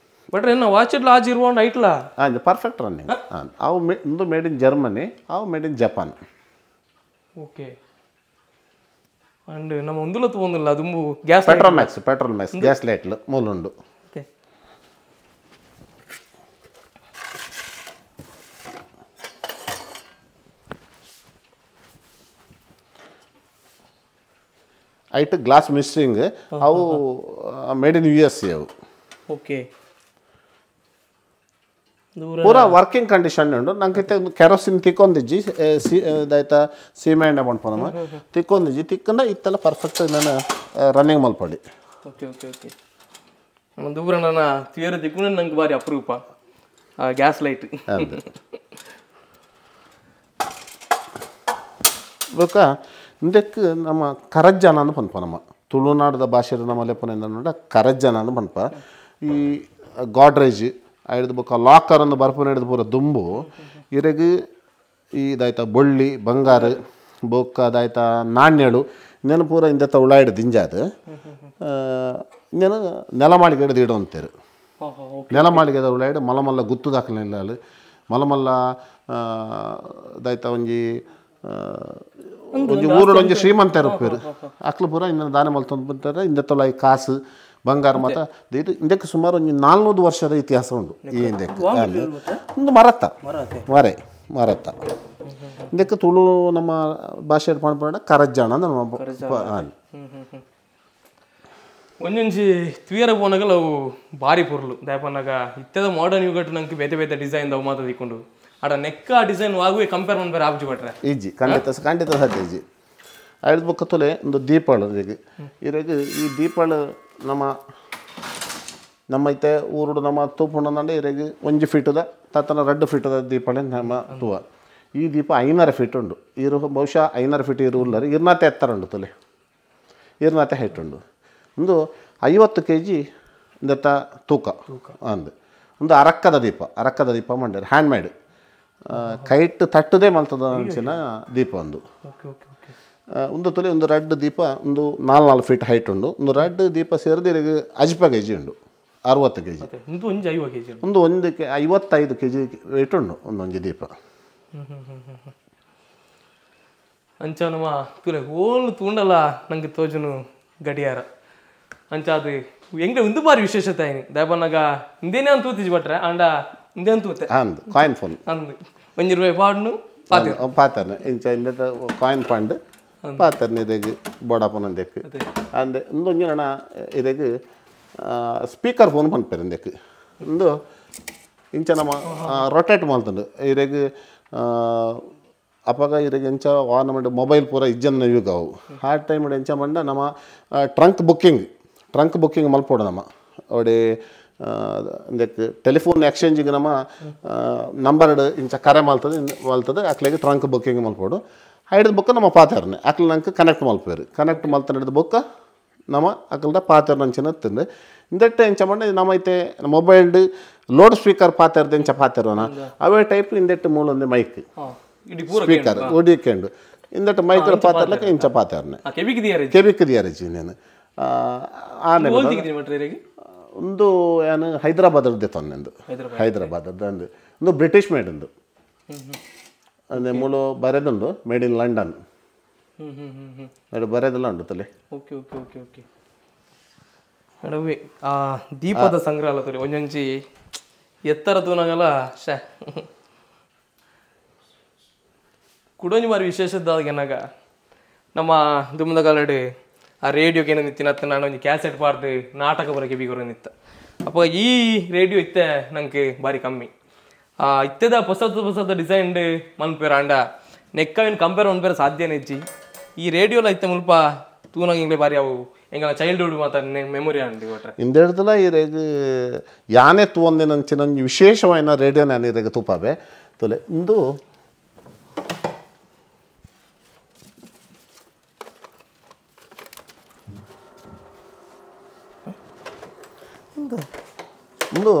but ಏನು ವಾಚ್ ಇಡ್ಲ ಆಜ್ ಇರುವಂಡು ಐಟ್ಲಾ ಹಾಂ ಪರ್ಫೆಕ್ಟ್ ರನ್ನಿಂಗ್ ಹಾಂ ಅವು ಒಂದು made in Germany ಅವು made in Japan okay and ನಮ್ಮ ಒಂದುಲ ತಗೊಂಡಿಲ್ಲ ಅದು gas petrol Max gas ಲೈಟ್ಲು ಮೂಲುಂಡು okay ಐಟ್ ಗ್ಲಾಸ್ ಮಿಸ್ಸಿಂಗ್ ಅವು made in U S A ಅವು ಓಕೆ ಪೂರಾ ವರ್ಕಿಂಗ್ ಕಂಡೀಷನ್ ಉಂಡು ನಂಗೆ ಕೆರೋಸಿನ್ ತಿಕ್ಕೊಂದಿಜ್ಜಿ ಇದಾಯ್ತಾ ಸೀಮೆ ಎಣ್ಣೆ ಪನ್ಪುನಮ್ಮ ತಿಕ್ಕೊಂದಿಜ್ಜಿ ತಿಕ್ಕಂಡ ಇತ್ತೆಲ್ಲ ಪರ್ಫೆಕ್ಟ್ ನಾನು ರನ್ನಿಂಗ್ ಮಲ್ಪಡಿ okay okay okay ದೂರ ನನ್ನ ತೀರ ತಿಕ್ಕೊಂಡು ನಂಗೆ ಭಾರಿ ಅಪರೂಪ ಗ್ಯಾಸ್ ಲೈಟ್ ಬೊಕ್ಕ ಇಂದಕ್ಕೆ ನಮ್ಮ ಕರಜ್ಜನ ಅಂದ್ ಪನ್ಪ ನಮ್ಮ ತುಳುನಾಡದ ಭಾಷೆ ನಮ್ಮ ಲೆಪ್ಪನ ನೋಡ ಕರಜ್ಜನ ಅಂದ್ ಪನ್ಪ ಈ ಗಾಡ್ರೇಜ್ ಹಿಡ್ದು ಬೊಕ್ಕ ಲಾಕರ್ ಅನ್ನು ಬರ್ಪುನ ಹಿಡಿದು ಪೂರ ದುಂಬು ಇರೆಗ್ ಈ ಇದಾಯ್ತಾ ಬೊಳ್ಳಿ ಬಂಗಾರ ಬೊಕ್ಕ ಅದಾಯ್ತಾ ನಾಣ್ಯಳು ಇನ್ನೇನು ಪೂರ ಇಂದತ್ತ ಉಳ ಹಿಡ್ದು ದಿಂಜಾದು ಇನ್ನೇನು ನೆಲಮಾಳಿಗೆ ಹಿಡಿದು ಇಡು ಅಂತೀರು ನೆಲಮಾಳಿಗೆದ ಉಳ ಹಿಡು ಮಲ ಮಲ್ಲ ಗುತ್ತು ದಾಖಲೆ ಮಲ ಮಲ್ಲ ಇದಾಯ್ತಾ ಒಂಜಿ ಒಂಜಿ ಊರುಡು ಒಂಜಿ ಶ್ರೀಮಂತ ಇರುಪೇರು ಅಕ್ಲು ಪೂರ ಇನ್ನೊಂದು ದಾನ ಮಲ್ತೊಂದು ಬಂತಾರೆ ಇಂದತ್ತೊಳ ಈ ಕಾಸು ಬಂಗಾರ ಮಾತ ಇದು ಇದಕ್ಕೆ ಸುಮಾರು ಒಂದು 400 ವರ್ಷದ ಇತಿಹಾಸ ಉಂಟು ಈ ಹಿಂದಕ್ಕೆ ಒಂದು ಮರತ್ತ ಮರೆ ಮರತ್ತ ಇದಕ್ಕೆ ತುಳು ನಮ್ಮ ಭಾಷೆ ಪಂಡ ಕರಜ್ಜಾಣ ಅಂದ್ರೆ ನಮ್ಮ ಒಂಜೊಂಜಿ ತುಯರ ಪೋನಗಲ ಅವು ಭಾರಿ ಪೊರ್ಲು ದಾಯಪನ್ನಾಗ ಇತ್ತದ ಮಾಡರ್ನ್ ಯುಗಟ್ ನಂಗೆ ಬೇತೆ ಬೇತೆ ಡಿಸೈನ್ ಅವು ಮಾತ ದಿಕ್ಕೊಂಡು ಆಡ ನೆಕ್ಕ ಡಿಸೈನ್ ಆಗುವೆ ಕಂಪೇರ್ ಮಾಡ್ಬೇರೆ ಆಬ್ಜಿ ಬಟ್ರೆ ಈಜಿ ಖಂಡಿತ ಖಂಡಿತ ಸಾಧ್ಯ ಈಜಿ ಐದು ಬೊಕ್ಕ ತುಲೆ ಒಂದು ದೀಪಾಳು ಇರಾಗ ಈ ದೀಪಾಳು ನಮ್ಮ ನಮ್ಮ ಐತೆ ಊರುಡು ನಮ್ಮ ತೂಪುಂಡಂದ್ರೆ ಇರಾಗ 1 ಫೀಟದ ತಾತನ 2 ಫೀಟದ ದೀಪಾಳೆ ನಮ್ಮ ತೂವ ಈ ದೀಪ 5.5 ಫೀಟ್ ಉಂಡು ಇರು ಬಹುಶಃ 5.5 ಫೀಟ್ ಇರುವುಲ್ಲರಿ ಇರ್ನಾತೆ ಎತ್ತರ ಉಂಡು ತುಲೆ ಇರ್ನಾತೆ ಹೈಟ್ ಉಂಡು ಒಂದು 50 ಕೆ ಜಿ ಇಂದತ್ತ ತೂಕ ಅಂದು ಒಂದು ಅರಕ್ಕದ ದೀಪ ಅರಕ್ಕದ ದೀಪ ಮಂಡ್ಯಾರ ಹ್ಯಾಂಡ್ ಮೇಡ್ ಕೈಟ್ ತಟ್ಟದೇ ಮಲ್ತದ ಅಂಚಿನ ದೀಪ ಒಂದು ಒಂದು ತುಲೆ ಒಂದು ರೆಡ್ ದೀಪ ಒಂದು 4 ಫೀಟ್ ಹೈಟ್ ಉಂಡು ಒಂದು ರೆಡ್ ದೀಪ ಸೇರಿದ ಅಜ್ಪ ಕೆ ಜಿ ಉಂಡು 60 ಕೆ ಜಿ ಒಂದು ಒಂದು 55 K G weight ಉಂಡು ಒಂದೊಂದು ದೀಪ ಅಂಚ ನಮ್ಮ ತುಲೆ ಓಲ್ ತೂಂಡಲ್ಲ ನಂಗೆ ತೋಜನು ಗಡಿಯಾರ ಅಂಚ ಅದು ಹೆಂಗೆ ಒಂದು ಬಾರಿ ವಿಶೇಷತೆ ಆಯ್ನಿ ದಯಪನ್ನಾಗ ಇಂದೇನೇ ಅಂತ ತೂತಿಜಿ ಬಟ್ರೆ ಅಂಡ ಇಂದೇ ಅಂತ ತೂತೆ ಅಂದು ಕಾಯಿನ್ ಫೋನ್ ಅಂದು 1 ರೂಪಾಯಿ ಪಾಡ್ನು ಪಾತರ್ನ ಇಂಚ ಇಂದ ಕಾಯಿನ್ ಫಂಡ್ ಪಾತರ್ನ ಇದಕ್ಕೆ ಬೋಡಾಪನ ದೆಕ್ ಅಂದೆ ಒಂದೊಂಜಿ ನಣ ಇದಕ್ಕೆ ಸ್ಪೀಕರ್ ಫೋನ್ ಪನ್ಪೇರು ಇಂದಕ್ಕೆ ಒಂದು ಇಂಚ ನಮ್ಮ ರೊಟೇಟ್ ಮಲ್ತುಂಡು ಇರೆಗ್ ಅಪಗ ಇರೆಗ್ ಎಂಚ ಆನ್ ಮಂಡ ಮೊಬೈಲ್ ಪೂರ ಇಜ್ಜನ್ನ ಯುಗ ಅವು ಆ ಟೈಮ್ ಎಂಚ ಮಂಡ ನಮ್ಮ trunk booking ಮಲ್ಪೋಡು ನಮ್ಮ ಅವಡೆ ಇಂದಕ್ಕೆ ಟೆಲಿಫೋನ್ ಎಕ್ಸ್ಚೇಂಜಿಗೆ ನಮ್ಮ ನಂಬರ್ ಇಂಚ ಕರೆ ಮಲ್ತದೆ ಮಲ್ತದೆ ಅಕ್ಲೆಗೆ ಟ್ರಂಕ್ ಬುಕ್ಕಿಂಗ್ ಮಲ್ಪೋಡು ಹಿಡಿದ ಬುಕ್ಕ ನಮ್ಮ ಪಾತರ್ನೆ ಅಕ್ಲ ನಂಗೆ ಕನೆಕ್ಟ್ ಮಲ್ಪೇರು ಕನೆಕ್ಟ್ ಮಲ್ತ ಹಿಡಿದ ಬುಕ್ಕ ನಮ್ಮ ಅಕ್ಲದ ಪಾತರ್ನ ಅಂಚಿನ ತಿಂದು ಇಂದಟ್ಟೆ ಎಂಚ ಮಂಡ ನಮ್ಮ ಐತೆ ಮೊಬೈಲ್ಡ್ Load speaker ಪಾತೆರ್ದು ಎಂಚ ಪಾತೆರೋನ ಅವೇ ಟೈಪ್ ಇಂದೆಟ್ಟು ಮೂಲೊಂದು ಮೈಕ್ ಸ್ಪೀಕರ್ ಒಡಿಕೆಂಡು ಇಂದೆಟ್ಟು ಮೈಕ್ ಪಾತೆರ್ಲಕ್ಕ ಇಂಚ ಪಾತೆರ್ನೆ ಕೆಬಿಕ್ ದಿಯಾರಜಿ నేను ಒಂದು ಏನು ಹೈದರಾಬಾದ್ ತೊಂದು ಹೈದರಾಬಾದ್ ಅಂದು ಒಂದು ಬ್ರಿಟಿಷ್ ಮೇಡ್ ಒಂದು ಅಂದರೆ ಮೂಲ ಬರೆದುಂಡು made in London ಬರೆದೆಲ್ಲ ಉಂಟು ತಲೆ. Okay okay okay okay ನಡುವೆ ಆ ದೀಪದ ಸಂಗ್ರಹ ತೋರಿ ಒಂಜೊಂಜಿ ಎತ್ತರ ತೂನಗಲ ಶೇ ಕುಡೊಂಜಿ ಮಾರಿ ವಿಶೇಷದ್ದಾಗನಾಗ ನಮ್ಮ ದುಮ್ಮದ ಕಾಲಡು ಆ ರೇಡಿಯೋಗೆ ಏನೋ ನಿತ್ತಿನ ನಾನು ಒಂಜಿ ಕ್ಯಾಸೆಟ್ ಪಾಡ್ದು ನಾಟಕ ಬರಕ್ಕೆ ಬೀಗೊರ ನಿತ್ತ. ಅಪ್ಪ ಈ ರೇಡಿಯೋ ಇತ್ತೆ ನಂಗೆ ಭಾರಿ ಕಮ್ಮಿ ಇತ್ತೆದ ಹೊಸದ ಹೊಸದ ಡಿಸೈನ್ಡ್ ಮನ್ಪೇರ ಅಂಡ ನೆಕ್ಕವಿನ ಕಂಪೇರ್ ಮನ್ಪೇರ ಸಾಧ್ಯನೇ ಇಜ್ಜಿ. ಈ ರೇಡಿಯೋಲ ಇತ್ತೆ ಮುಲ್ಪ ತೂನಾಗ ಇಂಗ್ಲೇ ಭಾರಿ ಅವು ಎಂಗಲ ಚೈಲ್ಡ್ಹುಡ್ ಮಾತ ಮೆಮೊರಿ ಅಂಡಿ ಕೊಟ್ರೆ ಇಂದೆಡ್ದಲ ಈ ರೇಗ್ ಯಾನೆ ತೂವಂದಿನಂಚಿನ ವಿಶೇಷವಾಯಿನ ರೇಡಿಯೋ ನಾನು ಈ ರೇಗ ತೂಪಾವೆ ತೊಲೆ ಇಂದು ಒಂದು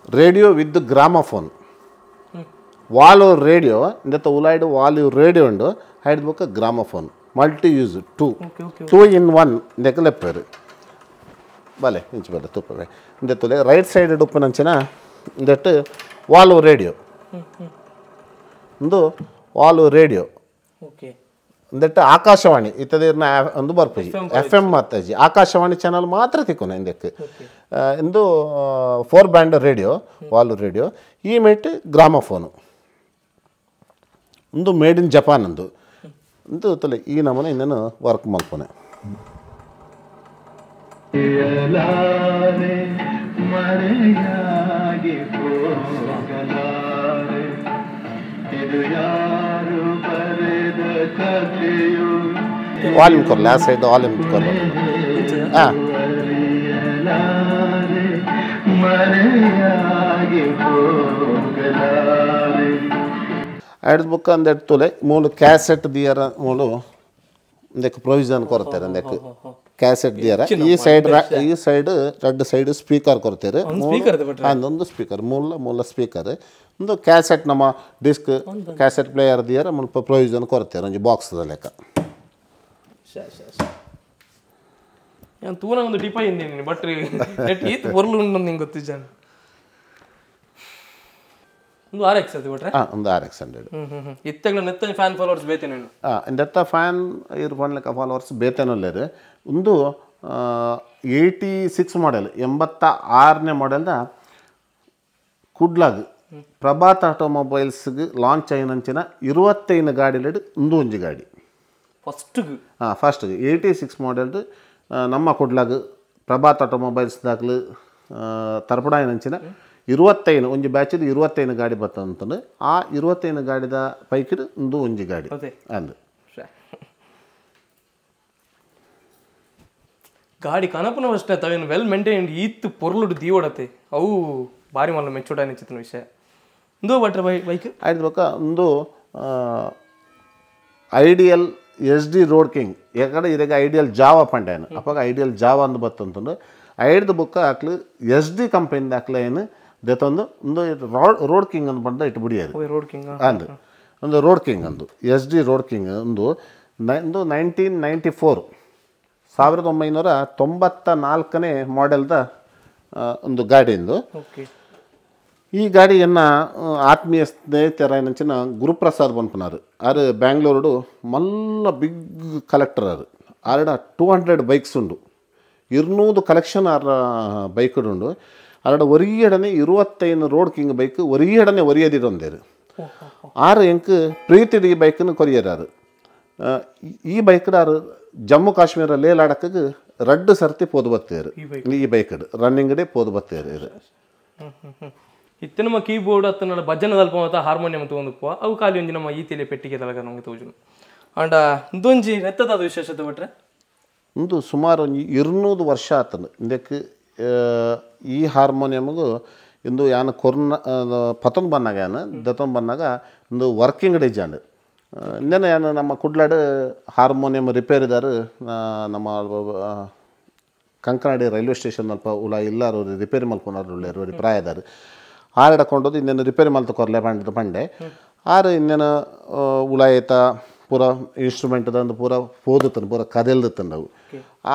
radio with gramophone valve radio ಇಂದತ್ತ ಉಲಾಯ್ಡ್ valve radio ಉಂಡು ಹೈಡ್ ಬೊಕ್ಕ gramophone multi use two two in one ಇಂದಕ್ಕೆ ಲೆಪ್ಪೇರು ಬಲೆ ಇಂಚು ಬಲೆ ತುಪ್ಪವೆ ಇಂದೆತ್ತಲೆ ರೈಟ್ ಸೈಡ್ ಉಪ್ಪುನಂಚಿನ ಇಂದೆಟ್ಟು ವಾಲ್ವ್ ರೇಡಿಯೋ ಒಂದು valve radio okay ಇಂದೆಟ್ಟು ಆಕಾಶವಾಣಿ ಇತ್ತದಿರ್ನ ಒಂದು ಬರ್ಪುಜಿ ಎಫ್ ಎಮ್ ಮಾತಾಜಿ ಆಕಾಶವಾಣಿ ಚಾನಲ್ ಮಾತ್ರ ತಿಕ್ಕೊನೆ ಇಂದಕ್ಕೆ ಇಂದು 4 band radio valve radio ಈ ಮೇಟ್ ಗ್ರಾಮಫೋನು ಒಂದು made in Japan ಅಂದು ಅಂದು ತಲೆ ಈ ನಮೂನೆ ಇನ್ನೇನು ವರ್ಕ್ ಮಲ್ಪನೆ. ವಾಲ್ಯೂಮ್ ಕೊರಲೆ ಆ ಸೈಡ್ ವಾಲ್ಯೂಮ್ ಕೊರಲೆ ಹಾಂ ಐದು ಬುಕ್ ಅಂದೆಟ್ಟು ತುಲೆ ಮೂಲು ಕ್ಯಾಸೆಟ್ ದಿಯರ ಮೂಲು ಇಂದಕ್ಕೆ ಪ್ರೊವಿಷನ್ ಕೊರ್ತಾರೆ ಅಂದಕ್ಕೆ ಕ್ಯಾಸೆಟ್ ದಿಯರ ಈ ಸೈಡ್ ಈ ಸೈಡ್ ರಡ್ಡು ಸೈಡ್ ಸ್ಪೀಕರ್ ಕೊರ್ತಾರೆ ಒಂದೊಂದು ಸ್ಪೀಕರ್ ಮೂಲ ಮೂಲ ಸ್ಪೀಕರ್ ಒಂದು ಕ್ಯಾಸೆಟ್ ನಮ್ಮ disc cassette player ದಿಯರ ಮುಲ್ಪ ಪ್ರೊವಿಷನ್ ಕೊರ್ತಾರೆ ಒಂಜಿ ಬಾಕ್ಸ್ ಲೆಕ್ಕ. ತೂನ ಒಂದು ಡಿಪ ಇಂದೇನಿ ಬಟ್ ಈತ್ ಪೊರ್ಲು ಉಂಡು ನಿಂಗೆ ಗೊತ್ತಿಜ್ಜಾನ ಒಂದು ಆರ್ ಎಕ್ಸ್ ಅದು ಬಿಟ್ರೆ ಹಾಂ ಒಂದು ಆರ್ ಎಕ್ಸ್ 100 ಇತ್ತಗಳ ನೆತ್ತ ಫ್ಯಾನ್ ಫಾಲೋವರ್ಸ್ ಬೇತೇನೆ. ಹಾಂ ಇಂದತ್ತ ಫ್ಯಾನ್ ಇರು ಪನ್ಲೆಕ್ಕ ಫಾಲೋವರ್ಸ್ ಬೇತೇನಲ್ಲೇರು ಒಂದು 86 ಮಾಡೆಲ್ 86ನೇ ಮಾಡೆಲ್ದ ಕುಡ್ಲಾಗ್ ಪ್ರಭಾತ್ ಆಟೋಮೊಬೈಲ್ಸ್ಗೆ ಲಾಂಚ್ అయినంచిన 25 ಗಾಡಿಲೆಡ್ ಒಂದು ಒಂಜಿ ಗಾಡಿ ಫಸ್ಟ್ ಹಾಂ ಫಸ್ಟ್ 86 ಮಾಡೆಲ್ದು ನಮ್ಮ ಕುಡ್ಲಾಗ್ ಪ್ರಭಾತ್ ಆಟೋಮೊಬೈಲ್ಸ್ ದಾಖಲು ತರ್ಪಡಾಯಿನಂಚಿನ 25 ಒಂಜಿ ಬ್ಯಾಚಿದ 25 ಗಾಡಿ ಬತ್ತಂತಂದು ಆ 25 ಗಾಡಿದ ಪೈಕಿಡ್ ಒಂದು ಒಂಜಿ ಗಾಡಿ ಅಂದು ಗಾಡಿ ಕನಪನ ಅಷ್ಟೇ ತಾವೇನು ವೆಲ್ ಮೇಂಟೈನ್ಡ್ ಈತ್ ಪೊರ್ಲುಡು ದೀವಡತೆ ಅವು ಭಾರಿ ಮಲ್ಲ ಮೆಚ್ಚುಡಾನಿಚ್ಚಿನ ವಿಷಯ ಒಂದು ಬಟ್ರೆ ಬೈಕ್ ಆಯ್ತು ಬೊಕ್ಕ ಒಂದು ideal S D road king ಯಾಕಂದ್ರೆ ಇದಾಗ ಐಡಿಯಲ್ ಜಾವಾ ಪಂಡೇನು ಅಪ್ಪಾಗ ಐಡಿಯಲ್ ಜಾವಾ ಅಂದು ಬತ್ತಂತಂದು ಐಡ್ದು ಬುಕ್ಕ ಹಾಕ್ಲು ಎಸ್ ಡಿ ಕಂಪನಿದ ಹಾಕ್ಲ ಏನು ದೆತ್ತೊಂದು ಒಂದು ರೋಡ್ ಕಿಂಗ್ ಅಂದು ಬಂದ ಇಟ್ಟು ಬಿಡಿಯೋದು ರೋಡ್ ಕಿಂಗ್ ಅಂದು ಒಂದು ರೋಡ್ ಕಿಂಗ್ ಅಂದು S D road king ಒಂದು ಒಂದು 1994 1994ನೇ ಮಾಡೆಲ್ದ ಒಂದು ಗಾಡಿಂದು. ಈ ಗಾಡಿಯನ್ನು ಆತ್ಮೀಯ ಸ್ನೇಹಿತರಾಯಿನಂಚಿನ ಗುರುಪ್ರಸಾದ್ ಬನ್ಪನಾರು ಆರು ಬ್ಯಾಂಗ್ಳೂರುಡು ಮಲ್ಲ ಬಿಗ್ ಕಲೆಕ್ಟರ್ ಆರು ಆರಡ 200 ಬೈಕ್ಸ್ ಉಂಡು 200 ಕಲೆಕ್ಷನ್ ಆರ ಬೈಕ್ ಉಂಡು ಆರಡ ಒರಿಯಡನೆ 25 road king bike ಒರಿಯಡನೆ ಒರಿಯದಿರೊಂದೇರು ಆರು ಎಂಕ್ ಪ್ರೀತಿದ ಈ ಬೈಕನ್ನು ಕೊರಿಯರಾರು. ಈ ಬೈಕ್ಡ್ ಆರು ಜಮ್ಮು ಕಾಶ್ಮೀರ ಲೇ ಲಡಕ್ಗೆ ರಡ್ಡು ಸರ್ತಿ ಪೋದು ಬತ್ತೇರು ಈ ಬೈಕ್ ರನ್ನಿಂಗ್ ಡೇ ಪೋದು ಬತ್ತೇರು ಇದು. ಇತ್ತೆ ನಮ್ಮ ಕೀಬೋರ್ಡ್ ಅತ್ತ ಭಜನೆ ಅಲ್ಪ ಮತ್ತು ಹಾರ್ಮೋನಿಯಂ ತಗೊಂಡುಪ್ಪ ಅವು ಖಾಲಿ ಒಂಜಿ ನಮ್ಮ ಈ ತಲೆ ಪೆಟ್ಟಿಗೆ ತಲಗ ನಮಗೆ ತೋಜುನು ಅಂಡ ಇಂದೊಂಜಿ ನೆತ್ತದ ವಿಶೇಷತೆ ಬಿಟ್ರೆ ಒಂದು ಸುಮಾರು ಒಂಜಿ 200 ವರ್ಷ ಆತನು ಇಂದಕ್ಕೆ ಈ ಹಾರ್ಮೋನಿಯಮ್ಗೂ ಇಂದು ಯಾನ ಕೊರ್ನ ಪತೊಂದು ಬಂದಾಗ ಯಾನ ದತ್ತೊಂದು ಬಂದಾಗ ಒಂದು ವರ್ಕಿಂಗ್ ಡಿಜಾಂಡ್ ಇಂದೇನೆ ಯಾನ ನಮ್ಮ ಕುಡ್ಲಾಡು ಹಾರ್ಮೋನಿಯಂ ರಿಪೇರಿದಾರು ನಮ್ಮ Kankanady railway station ಅಲ್ಪ ಉಲ ಇಲ್ಲಾರು ರಿಪೇರಿ ಮಲ್ಪುನಾರು ಉಳ್ಳೇರು ಒರಿ ಪ್ರಾಯದಾರು ಆರಡ ಕೊಂಡೋದು ಇನ್ನೇನು ರಿಪೇರಿ ಮಲ್ತು ಕೊರ್ಲೆ ಪಂಡದು ಪಂಡೆ ಆರು ಇನ್ನೇನು ಉಲಾಯತ ಪೂರ ಇನ್ಸ್ಟ್ರೂಮೆಂಟ್ದಂದು ಪೂರ ಪೋದುತ್ತನು ಪೂರ ಕದೆಲ್ದುತ್ತಂಡವು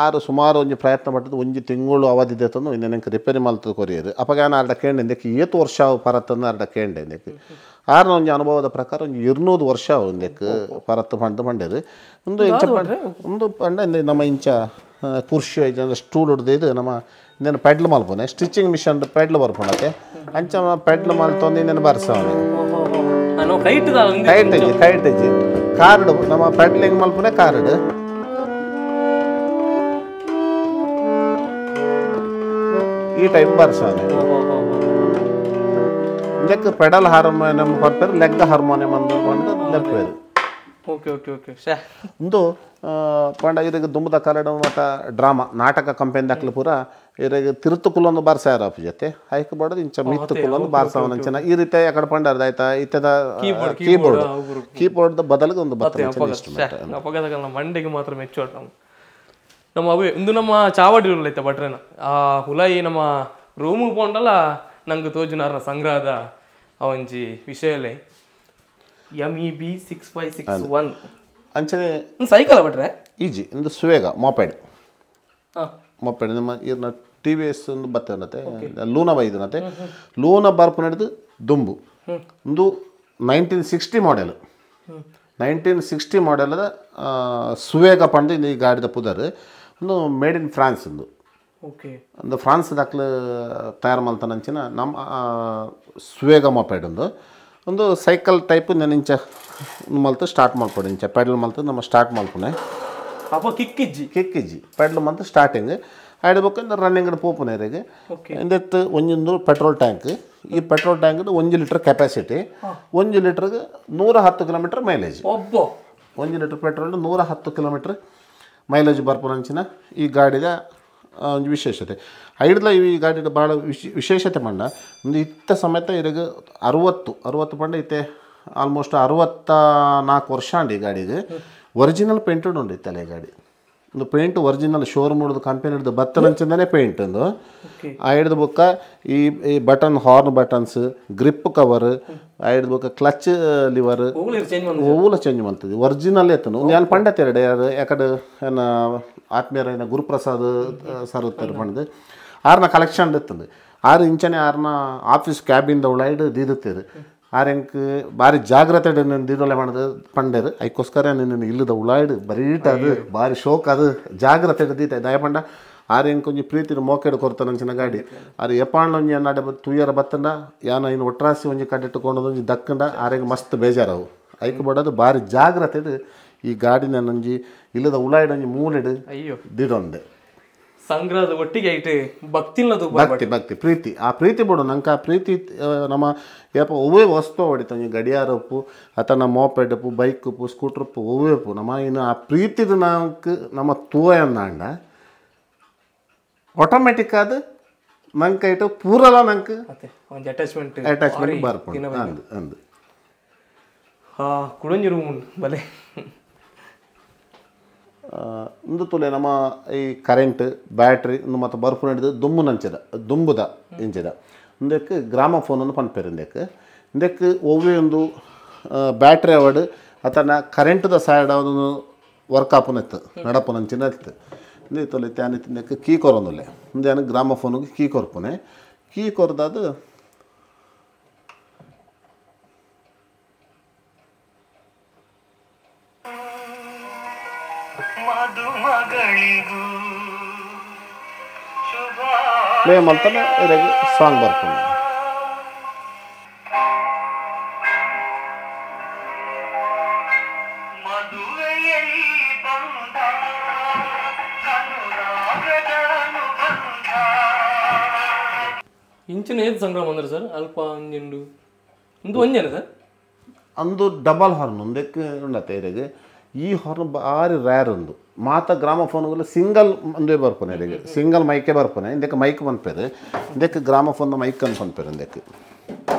ಆರು ಸುಮಾರು ಒಂಜಿ ಪ್ರಯತ್ನ ಪಟ್ಟದ್ದು ಒಂಜಿ ತಿಂಗಳು ಅವಧಿದೆ ತಂದು ಇನ್ನೇನು ರಿಪೇರಿ ಮಲ್ತದ ಕೊರಿಯರು ಅಪಗ ನಾನು ಆರ್ಡ ಕೇಂಡೆ ಇಂದಕ್ಕೆ ಏತು ವರ್ಷ ಪರತ್ತಂದು ಆರ್ಡ ಕೇಂಡೆ ಇಂದಕ್ಕೆ ಆರ್ನ ಒಂಜಿ ಅನುಭವದ ಪ್ರಕಾರ ಒಂಜಿ 200 ವರ್ಷ ಇಂದಕ್ಕೆ ಪರತ್ತು ಪಂಡು ಪಂಡೇರು ಒಂದು ಇಂಚ ಒಂದು ಪಂಡ ನಮ್ಮ ಇಂಚ ಕುರ್ಷಿ ಸ್ಟೂಲ್ ಹಿಡ್ದು ನಮ್ಮ ಇನ್ನೇನು ಪೆಡ್ಲ್ ಮಲ್ಪನೆ stitching mission pedal ಬರ್ಪಣತೆ ಅಂಚ ಪೆಡ್ಲ್ ಮಲ್ತೊಂದು ಇನ್ನೇನು ಬರ್ಸವನೆ ಕೈಟ್ ಇಜ್ಜಿ ಕೈಟ್ ಇಜ್ಜಿ ಕಾರ್ಡ್ ನಮ್ಮ ಪೆಡ್ಲಿಂಗ್ ಮಲ್ಪನೆ ಕಾರ್ಡ್ ಈ ಟೈಪ್ ಬರ್ಸವನೆ ಇದಕ್ಕೆ ಪೆಡಲ್ ಹಾರ್ಮೋನಿಯಂ ಕೊಡ್ತಾರೆ ಲೆಗ್ ಹಾರ್ಮೋನಿಯಂ ಅಂದು ಲೆಪ್ಪೇರು. Okay okay okay ಒಂದು ಪಂಡ ಇರಿಗೆ ದುಂಬದ ಕಾಲಡ ಮತ್ತು ಡ್ರಾಮಾ ನಾಟಕ ಕಂಪೆನಿ ದಾಖಲೆ ಪೂರ ಇರಿಗೆ ತಿರುತು ಕುಲೊಂದು ಬಾರ್ಸಾರ ಅಪ್ಪ ಜೊತೆ ಹೈಕ್ ಬಡೋದು ಇಂಚ ಮಿತ್ತು ಕುಲೊಂದು ಬಾರ್ಸವನಂಚನ ಈ ರೀತಿ ಆ ಕಡೆ ಪಂಡಾರ್ದ ಆಯ್ತಾ ಇತ್ತದ ಕೀಬೋರ್ಡ್ ಕೀಬೋರ್ಡ್ ಬದಲಿಗೆ ಒಂದು ಬರ್ತದೆ. ಮಂಡೆಗೆ ಮಾತ್ರ ಮೆಚ್ಚು ನಮ್ಮ ಅವೇ ಒಂದು ನಮ್ಮ ಚಾವಡಿ ಐತೆ ಭಟ್ರೇನ ಆ ಹುಲಾಯಿ ನಮ್ಮ ರೂಮಿಗೆ ಪೋಂಡಲ್ಲ ನಂಗೆ ತೋಜುನಾರನ ಸಂಗ್ರಹದ ಆ ಒಂಜಿ ವಿಷಯಲೇ MEB 6561 ಅಂಚನೆ ಸೈಕಲ್ ಭಟ್ರೆ ಈಜಿ ಒಂದು ಸುವೇಗ ಮೊಪೆಡ್ ಮೊಪೆಡ್ ನಮ್ಮ ಇರ್ನ TVS ಒಂದು ಬತ್ತನತೆ ಲೂನಾ ಬೈದನತೆ ಲೂನಾ ಬರ್ಪು ನಡೆದು ದುಂಬು ಒಂದು 1960 ಮಾಡೆಲ್ 1960 ಮಾಡೆಲ್ದ ಸುವೇಗ ಪಂಡು ಈ ಗಾಡಿದ ಪುದರ್ ಒಂದು made in France ಒಂದು ಓಕೆ ಒಂದು ಫ್ರಾನ್ಸ್ ದಾಖಲೆ ತಯಾರು ಮಲ್ತನಂಚಿನ ನಮ್ಮ ಸುವೇಗ ಮೊಪೆಡ್ ಒಂದು ಒಂದು ಸೈಕಲ್ ಟೈಪ್ ನಾನು ಇಂಚ ಮಲ್ತು ಸ್ಟಾರ್ಟ್ ಮಲ್ಪೊಡು ಇಂಚ ಪೆಡಲ್ ಮಲ್ತು ನಮ್ಮ ಸ್ಟಾರ್ಟ್ ಮಲ್ಪುನೆ ಅಪ್ಪ ಕಿಕ್ಕಿಜ್ಜಿ ಕಿಕ್ಕಿಜ್ಜಿ ಪೆಡಲ್ ಮಲ್ತು ಸ್ಟಾರ್ಟಿಂಗ್ ಆಡ್ಬೇಕಂದ್ರೆ ರನ್ನಿಂಗ್ ಪೋಪುನೆ ಇರಿಗೆ ಇಂದೆತ್ತು ಒಂಜೊಂದು ಪೆಟ್ರೋಲ್ ಟ್ಯಾಂಕ್ ಈ petrol tank 1 litre capacity 1 ಲೀಟ್ರಿಗೆ 110 kilometre mileage ಒಬ್ಬ 1 litre petrol 110 kilometre mileage ಬರ್ಪುನಂಚಿನ ಈ ಗಾಡಿದ ಒಂದು ವಿಶೇಷತೆ. ಐಡ್ಲ ಈ ಗಾಡಿದ ಭಾಳ ವಿಶೇಷತೆ ಪಂಡ ಒಂದು ಇತ್ತ ಸಮೇತ ಇರಗ 60 ಪಂಡ ಇತ್ತೆ ಆಲ್ಮೋಸ್ಟ್ 64 ವರ್ಷ ಅಂడి ಈ ಗಾಡಿಗೆ ಒರಿಜಿನಲ್ ಪೇಂಟೆಡ್ ಉಂಡು ಇತ್ತಲ್ಲ ಈ ಗಾಡಿ ಒಂದು paint original showroom ಹಿಡಿದು ಕಂಪೆನಿ ಹಿಡಿದು ಬತ್ತನಂಚಿಂದನೇ ಪೇಂಟ್ ಒಂದು ಆ ಹಿಡಿದು ಬೊಕ್ಕ ಈ ಈ button horn buttons grip cover ಆ ಹಿಡಿದು ಬೊಕ್ಕ ಕ್ಲಚ್ ಲಿವರ್ ಓಲ ಚೇಂಜ್ ಮಾಡ್ತದೆ ಒರಿಜಿನಲ್ ಎತ್ತನು ನಾನು ಪಂಡತ್ತೆರಡು ಯಾರು ಯಾಕಡೆ ಏನ ಆತ್ಮೀಯರ ಗುರುಪ್ರಸಾದ್ ಸರ್ ಇರ್ತಾರೆ ಪಂಡದು ಆರ್ನ ಕಲೆಕ್ಷನ್ ಇರ್ತದೆ 6 ಇಂಚನೆ ಆರ್ನ ಆಫೀಸ್ ಕ್ಯಾಬಿಂದ ಒಳೈಡ್ ದೀದುತ್ತೀರು ಆರೆಂಕ್ ಭಾರಿ ಜಾಗ್ರತೆ ದೀದೊಲೆ ಮಾಡೋದು ಪಂಡೇರು ಅದಕ್ಕೋಸ್ಕರ ನಿನ್ನ ಇಲ್ಲದ ಉಳಾಯ್ಡು ಬರೀಟ ಅದು ಭಾರಿ ಶೋಕ್ ಅದು ಜಾಗ್ರತೆ ದೀತ ದಯಪಂಡ ಆರೆಂಕ್ ಒಂಜಿ ಪ್ರೀತಿನ ಮೋಕೆಡು ಕೊರ್ತಾನಂಚಿನ ಗಾಡಿ ಆರು ಎಪ್ಪಾಂಡ ಒಂಜಿ ಅನ್ನಾಡೆ ತುಯ್ಯರ ಬತ್ತಂಡ ಯಾನ ಇನ್ನು ಒಟ್ರಾಸಿ ಒಂಜಿ ಕಡ್ಡಿಟ್ಟುಕೊಂಡು ಒಂಜಿ ದಕ್ಕಂಡ ಆರೆಂಗ್ ಮಸ್ತ್ ಬೇಜಾರವು ಐಕ್ ಬಡೋದು ಭಾರಿ ಜಾಗ್ರತೆ ಈ ಗಾಡಿನ ಒಂಜಿ ಇಲ್ಲದ ಉಳಾಯ್ಡು ಒಂಜಿ ಮೂಲೆಡು ಅಯ್ಯೋ ದಿದೊಂದೆ ಸಂಗ್ರಹದ ಒಟ್ಟಿಗೆ ಐಟು ಭಕ್ತಿ ಭಕ್ತಿ ಭಕ್ತಿ ಪ್ರೀತಿ ಆ ಪ್ರೀತಿ ಬಿಡು ನಂಗೆ ಆ ಪ್ರೀತಿ ನಮ್ಮ ಯಪ್ಪ ಒವ್ವೇ ವಸ್ತು ಹೊಡಿತ ಗಡಿಯಾರ ಉಪ್ಪು ಅಥವಾ ನಮ್ಮ ಮೋಪೆಡ್ ಉಪ್ಪು ಬೈಕ್ ಉಪ್ಪು ಸ್ಕೂಟ್ರ್ ಉಪ್ಪು ಒವ್ವೇ ಉಪ್ಪು ನಮ್ಮ ಇನ್ನು ಆ ಪ್ರೀತಿದ ನಾಲ್ಕು ನಮ್ಮ ತೂಯಂದಾಂಡ ಆಟೋಮೆಟಿಕ್ ಅದು ನಂಗೆ ಇಟ್ಟು ಪೂರಲ್ಲ ನಂಗೆ ಒಂದು ಅಟ್ಯಾಚ್ಮೆಂಟ್ ಅಟ್ಯಾಚ್ಮೆಂಟ್ ಬರ್ಕೊಂಡು ಅಂದು ಅಂದು ಹಾಂ ಕುಡಂಜಿ ರೂಮ್ ಬಲೆ ಒಂದು ತುಲೆ ನಮ್ಮ ಈ ಕರೆಂಟ್ ಬ್ಯಾಟ್ರಿ ಒಂದು ಮತ್ತು ಬರ್ಫು ನಡೆದು ದುಂಬು ನಂಚದ ದುಂಬುದ ಇಂಚದ ಇಂದಕ್ಕೆ ಗ್ರಾಮಫೋನ್ ಒಂದು ಪನ್ಪೇರು ಇಂದಕ್ಕೆ ಇಂದಕ್ಕೆ ಒವ್ವೇ ಒಂದು ಬ್ಯಾಟ್ರಿ ಅವಡು ಅಥವಾ ಕರೆಂಟ್ದ ಸೈಡ್ ಅದೊಂದು ವರ್ಕ್ ಆಪುನ ಇತ್ತು ನಡಪುನಂಚಿನ ಇತ್ತು ಇಂದೇ ತೊಲೆ ತ್ಯಾನ ತಿಂದಕ್ಕೆ ಕೀ ಕೊರೊಂದುಲ್ಲೆ ಇಂದು ಯಾನು ಗ್ರಾಮಫೋನಿಗೆ ಕೀ ಕೊರ್ಪುನೆ ಕೀ ಕೊರ್ದಾದು ಪ್ಲೇ ಮಾಡ್ತಾನೆ ಇದ್ರಾಗ ಸಾಂಗ್ ಬರ್ಕೊಂಡು ಇಂಚಿನ ಏದು ಸಂಗ್ರಹ ಬಂದ್ರೆ ಸರ್ ಅಲ್ಪ ಒಂಜೆಂಡು ಒಂದು ಒಂಜೇನ ಸರ್ ಅಂದು ಡಬಲ್ ಹಾರ್ನ್ ಒಂದಕ್ಕೆ ಉಂಡತ್ತೆ ಇದ್ರಾಗ ಈ ಹಾರ್ನ್ ಭಾರಿ ರ್ಯಾರ್ ಒಂದು ಮಾತ ಗ್ರಾಮಫೋನ್ಗಳು ಸಿಂಗಲ್ ಒಂದೇ ಬರ್ಪುನೆ ಇದಕ್ಕೆ ಸಿಂಗಲ್ ಮೈಕೆ ಬರ್ಪುನೆ ಇಂದಕ್ಕೆ ಮೈಕ್ ಪನ್ಪೇರು ಇಂದಕ್ಕೆ ಗ್ರಾಮಫೋನ್ ಮೈಕ್ ಅಂತ ಪನ್ಪೇರು ಇಂದಕ್ಕೆ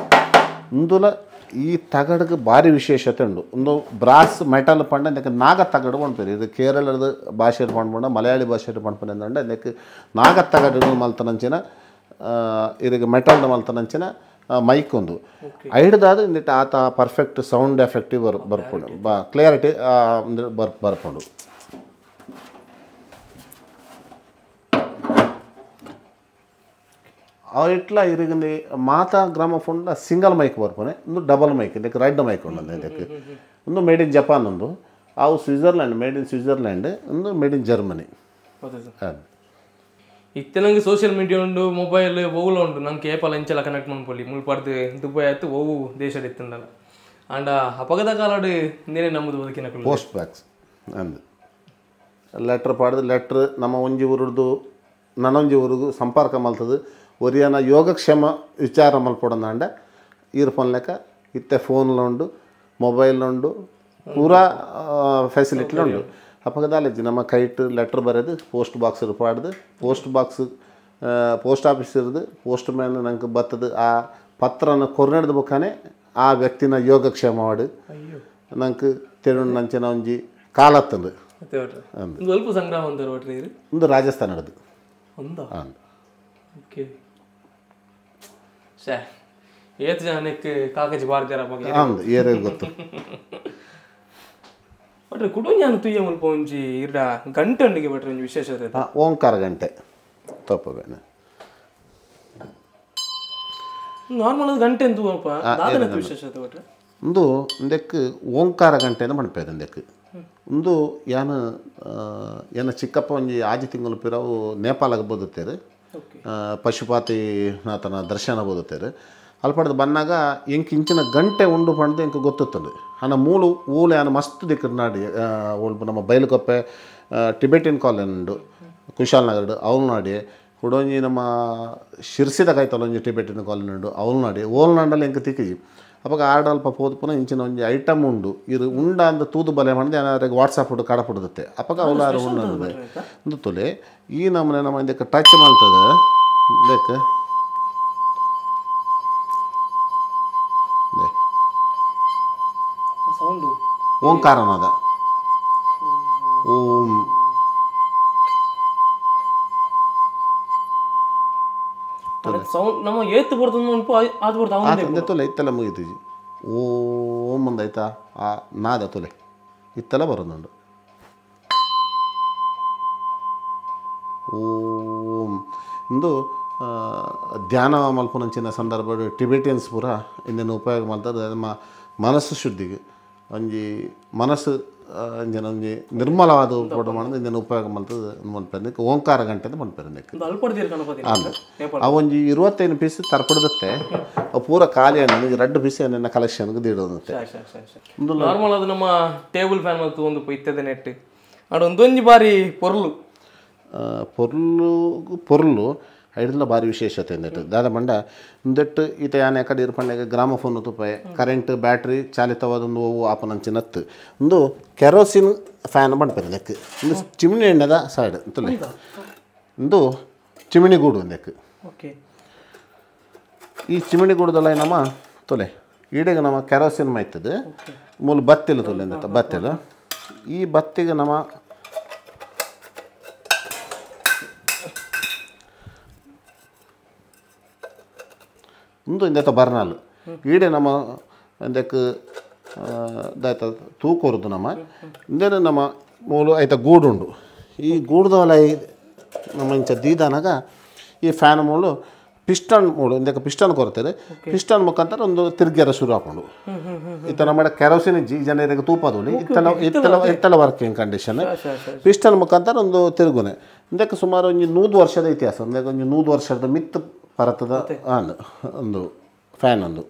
ಇಂದುಲ ಈ ತಗಡ್ಗೆ ಭಾರಿ ವಿಶೇಷತೆ ಉಂಡು ಒಂದು ಬ್ರಾಸ್ ಮೆಟಲ್ ಪಂಡ ಇದಕ್ಕೆ ನಾಗ ತಗಡು ಪನ್ಪೆರ್ ಇದು ಕೇರಳದ ಭಾಷೆಡ್ ಪನ್ಪುಂಡ ಮಲಯಾಳಿ ಭಾಷೆಡ್ ಪನ್ಪುನ ಅಂಡ ಇದಕ್ಕೆ ನಾಗ ತಗಡು ಮಲ್ತನಂಚಿನ ಇರಿಗೆ ಮೆಟಲ್ ಮಲ್ತನಂಚಿನ ಮೈಕ್ ಒಂದು ಐಡ್ದಾದ ಇಂದಿಟ್ಟು ಆತ ಪರ್ಫೆಕ್ಟ್ ಸೌಂಡ್ ಎಫೆಕ್ಟಿವ್ ಬರ್ಪುಂಡು ಕ್ಲಿಯರಿಟಿ ಬರ್ಪುಂಡು ಇಟ್ಲ ಇರಿಗಂದು ಮಾತಾ ಗ್ರಾಮಫೋನ್ ಸಿಂಗಲ್ ಮೈಕ್ ಬರ್ಪುನೆ ಒಂದು ಡಬಲ್ ಮೈಕ್ ಇದಕ್ಕೆ ರೈಡ್ ಮೈಕ್ ಉಂಡು ಇದಕ್ಕೆ ಒಂದು ಮೇಡ್ ಇನ್ ಜಪಾನ್ ಒಂದು ಅವು ಸ್ವಿಟ್ಜರ್ಲ್ಯಾಂಡ್ ಮೇಡ್ ಇನ್ ಸ್ವಿಟ್ಜರ್ಲ್ಯಾಂಡ್ ಒಂದು ಮೇಡ್ ಇನ್ ಜರ್ಮನಿ ಇತ್ತೆ ನಂಗೆ ಸೋಷಿಯಲ್ ಮೀಡಿಯಾ ಉಂಡು ಮೊಬೈಲ್ ಒವ್ಲ ಉಂಡು ನಂಗೆ ಕೇಪಲ ಇಂಚೆಲ್ಲ ಕನೆಕ್ಟ್ ಮಾಡ್ಕೊಳ್ಳಿ ಮುಲ್ಪಾಡ್ದು ದುಬೈ ಆಯ್ತು ಒವು ದೇಶದ ಇತ್ತಂದಲ್ಲ ಅಂಡ ಅಪಗದ ಕಾಲಡು ನೇನೆ ನಮ್ಮದು ಬದುಕಿನ ಪೋಸ್ಟ್ ಬ್ಯಾಗ್ಸ್ ಅಂದು ಲೆಟ್ರ್ ಪಾಡ್ದು ಲೆಟ್ರ್ ನಮ್ಮ ಒಂಜಿ ಊರುಡ್ದು ನನೊಂಜಿ ಊರಿಗೂ ಸಂಪರ್ಕ ಮಲ್ತದು ಒರಿಯನ ಯೋಗಕ್ಷೇಮ ವಿಚಾರ ಮಲ್ಪೊಡಂದಾಂಡ ಈರ್ ಫೋನ್ ಲೆಕ್ಕ ಇತ್ತೆ ಫೋನ್ಲ ಉಂಡು ಮೊಬೈಲ್ ಉಂಡು ಪೂರಾ ಫೆಸಿಲಿಟಿ ಉಂಡು ಅಪಗದಾಲಜ್ಜಿ ನಮ್ಮ ಕೈಟ್ ಲೆಟ್ರ್ ಬರೆದು ಪೋಸ್ಟ್ ಬಾಕ್ಸ್ ಪಾಡ್ದು ಪೋಸ್ಟ್ ಬಾಕ್ಸ್ ಪೋಸ್ಟ್ ಆಫೀಸ್ ಇರೋದು ಪೋಸ್ಟ್ ಮ್ಯಾನ್ ನಂಗೆ ಬತ್ತದು ಆ ಪತ್ರನ ಕೊರ್ನೆಡ್ದು ಬೊಕ್ಕನೆ ಆ ವ್ಯಕ್ತಿನ ಯೋಗಕ್ಷೇಮ ಮಾಡಿ ನಂಗೆ ತೆರುಣಂಚಿನ ಒಂಜಿ ಕಾಲತ್ತಂದು ಸ್ವಲ್ಪ ಸಂಗ್ರಹ ಒಂದು ರಾಜಸ್ಥಾನದ್ದು ಓಕೆ ಸರ್ ಏತ್ ಜನಕ್ಕೆ ಕಾಗಜಿ ಬಾರ್ದಾರ ಬಗ್ಗೆ ಅಂದು ಏರೇ ಗೊತ್ತು ಬಟ್ರೆ ಕುಡುಂಜಾನ ತುಯ್ಯ ಮುಲ್ಪ ಒಂಜಿ ಇರ್ಡ ಗಂಟೆ ಉಂಡಿಗೆ ಬಟ್ರೆ ಒಂಜಿ ವಿಶೇಷತೆ ಓಂಕಾರ ಗಂಟೆ ತಪ್ಪಬೇನೆ ನಾರ್ಮಲ್ ಗಂಟೆ ಅಂತ ತೂವಪ್ಪ ದಾದನ ವಿಶೇಷತೆ ಬಟ್ರೆ ಒಂದು ಇಂದಕ್ಕೆ ಓಂಕಾರ ಗಂಟೆ ಅಂತ ಮನ್ಪೇರು ಇಂದಕ್ಕೆ ಒಂದು ಯಾನ ಏನ ಚಿಕ್ಕಪ್ಪ ಒಂಜಿ ಆಜಿ ತಿಂಗಳು ಪಿರವು ನೇಪಾಳಕ್ಕೆ ಬದುತ್ತೇರು ಪಶುಪತಿನಾಥನ ದರ್ಶನ ಬೋದುತ್ತೇರು ಅಲ್ಪಡ್ದು ಬಂದಾಗ ಎಂಕ್ ಇಂಚಿನ ಗಂಟೆ ಉಂಡು ಪಂಡ್ದು ಎಂಕ್ ಗೊತ್ತುತ್ತಂಡು ಅನ್ನ ಮೂಲು ಊಲು ಯಾನ ಮಸ್ತ್ ದಿಕ್ಕರು ನಾಡಿ ಒಲ್ಪ ನಮ್ಮ ಬೈಲುಕೊಪ್ಪೆ ಟಿಬೆಟಿನ್ ಕಾಲೋನಿ ಉಂಡು ಕುಶಾಲನಗರಡು ಅವ್ಲು ನಾಡಿ ಕುಡೊಂಜಿ ನಮ್ಮ ಶಿರ್ಸಿದ ಕೈತಲ್ ಒಂಜಿ ಟಿಬೆಟಿನ್ ಕಾಲೋನಿ ಉಂಡು ಅವ್ಲು ನಾಡಿ ಓಲ್ನಾಡಲ್ಲಿ ಎಂಕ್ ತಿಕ್ಕಿಜಿ ಅವಾಗ ಆರ್ಡ್ ಅಲ್ಪ ಪೋದು ಪುನಃ ಇಂಚಿನ ಒಂಜಿ ಐಟಮ್ ಉಂಡು ಇದು ಉಂಡ ಅಂದ ತೂದು ಬಲೆ ಪಂಡ್ದು ಏನಾರು ವಾಟ್ಸಪ್ ಉಂಡು ಕಡಪುಡುತ್ತೆ ಅಪ್ಪಗ ಅವ್ಲು ಆರು ಉಂಡು ಒಂದು ತುಲೆ ಈ ನಮ್ಮನೆ ನಮ್ಮ ಇದಕ್ಕೆ ಟಚ್ ಮಾಡ್ತದೆ ಇದಕ್ಕೆ ಓಂಕಾರನಾದ ಓಂ ನಮ್ಮ ಏತು ಬರ್ತದೆ ತೊಲೆ ಇತ್ತೆಲ್ಲ ಮುಗಿತೀಜಿ ಓಂ ಅಂದಾಯ್ತಾ ಆ ನಾದ ತೊಲೆ ಇತ್ತೆಲ್ಲ ಬರೋದುಂಡು ಓಂ ಇಂದು ಧ್ಯಾನ ಮಲ್ಪುನಂಚಿನ ಸಂದರ್ಭ ಟಿಬೆಟಿಯನ್ಸ್ ಪೂರ ಇಂದನ್ನು ಉಪಯೋಗ ಮಾಡ್ತಾರೆ ನಮ್ಮ ಮನಸ್ಸು ಶುದ್ಧಿಗೆ ಒಂಜಿ ಮನಸ್ಸು ಅಂಜನ ಒಂಜಿ ನಿರ್ಮಲವಾದ ಫೋಟೋ ಮಾಡೋದು ಇದನ್ನು ಉಪಯೋಗ ಮಾಡ್ತದೆ ಮನ್ಪೇರು ಓಂಕಾರ ಗಂಟೆ ಅಂತ ಮನ್ಪೇರು ಆ ಒಂಜಿ 25 ಪೀಸ್ ತರ್ಪಡ್ದತ್ತೆ ಅವು ಪೂರ ಖಾಲಿ ಅಣ್ಣ 2 ಪೀಸ್ ನನ್ನ ಕಲೆಕ್ಷನ್ಗೆ ದಿಡೋದಂತೆ ನಾರ್ಮಲ್ ಅದು ನಮ್ಮ ಟೇಬಲ್ ಫ್ಯಾನ್ ಮತ್ತು ಒಂದು ಇತ್ತದ ನೆಟ್ ಅದು ಒಂದೊಂದು ಬಾರಿ ಪೊರ್ಲು ಪೊರ್ಲು ಪೊರ್ಲು ಐಡ್ಲ ಭಾರಿ ವಿಶೇಷತೆ ಇಂದೆಟ್ಟು ದಾದ ಮಂಡ ಇಂದೆಟ್ಟು ಈತ ಯಾನೆ ಕಡೆ ಇರ್ಪಂಡೆಗೆ ಗ್ರಾಮಫೋನ್ ತುಪಾಯ ಕರೆಂಟ್ ಬ್ಯಾಟ್ರಿ ಚಾಲಿತವಾದ ಒಂದು ಆಪನಂಚಿನತ್ತು ಒಂದು ಕೆರೋಸಿನ್ ಫ್ಯಾನ್ ಪಂಡ್ಪೇರು ನೆಕ್ ಒಂದು ಚಿಮಿಣಿ ಎಣ್ಣೆದ ಸೈಡ್ ಅಂತಲೇ ಒಂದು ಚಿಮಿಣಿ ಗೂಡು ನೆಕ್ ಓಕೆ ಈ ಚಿಮಿಣಿ ಗೂಡುದಲ್ಲ ನಮ್ಮ ತೊಲೆ ಈಡೆಗೆ ನಮ್ಮ ಕೆರೋಸಿನ್ ಮೈತದೆ ಮೂಲ ಬತ್ತಿಲ್ಲ ತೊಲೆ ಅಂದ ಬತ್ತಿಲ್ಲ ಈ ಬತ್ತಿಗೆ ನಮ್ಮ ಒಂದು ಇಂದೆತ ಬರ್ನಾಲ್ ಈಡೆ ನಮ್ಮ ಇಂದಕ್ಕೆ ದಾಯ್ತ ತೂಕೊರ್ದು ನಮ್ಮ ಇಂದೇನು ನಮ್ಮ ಮೂಲು ಐತ ಗೂಡುಂಡು ಈ ಗೂಡ್ದವಲ ನಮ್ಮ ಇಂಚ ದೀದಾನಾಗ ಈ ಫ್ಯಾನ್ ಮೂಲು ಪಿಸ್ಟನ್ ಮೂಡು ಇಂದಕ್ಕೆ ಪಿಸ್ಟನ್ ಕೊರ್ತಾರೆ ಪಿಸ್ಟನ್ ಮುಖಾಂತರ ಒಂದು ತಿರುಗಿಯರ ಶುರು ಹಾಕೊಂಡು ಈತ ನಮ್ಮ ಕೆರೋಸಿನ್ ಇಜ್ಜಿ ಜನರಿಗೆ ತೂಪದೋಲಿ ಇತ್ತಲ ಇತ್ತಲ ಇತ್ತಲ ವರ್ಕಿಂಗ್ ಕಂಡೀಷನ್ ಪಿಸ್ಟನ್ ಮುಖಾಂತರ ಒಂದು ತಿರುಗುನೆ ಇಂದಕ್ಕೆ ಸುಮಾರು ಒಂದು 100 ವರ್ಷದ ಇತಿಹಾಸ ಇಂದಕ್ಕೆ ಒಂದು 100 ವರ್ಷದ ಮಿತ್ತು ಪರತದ ಒಂದು ಫ್ಯಾನ್ ಒಂದು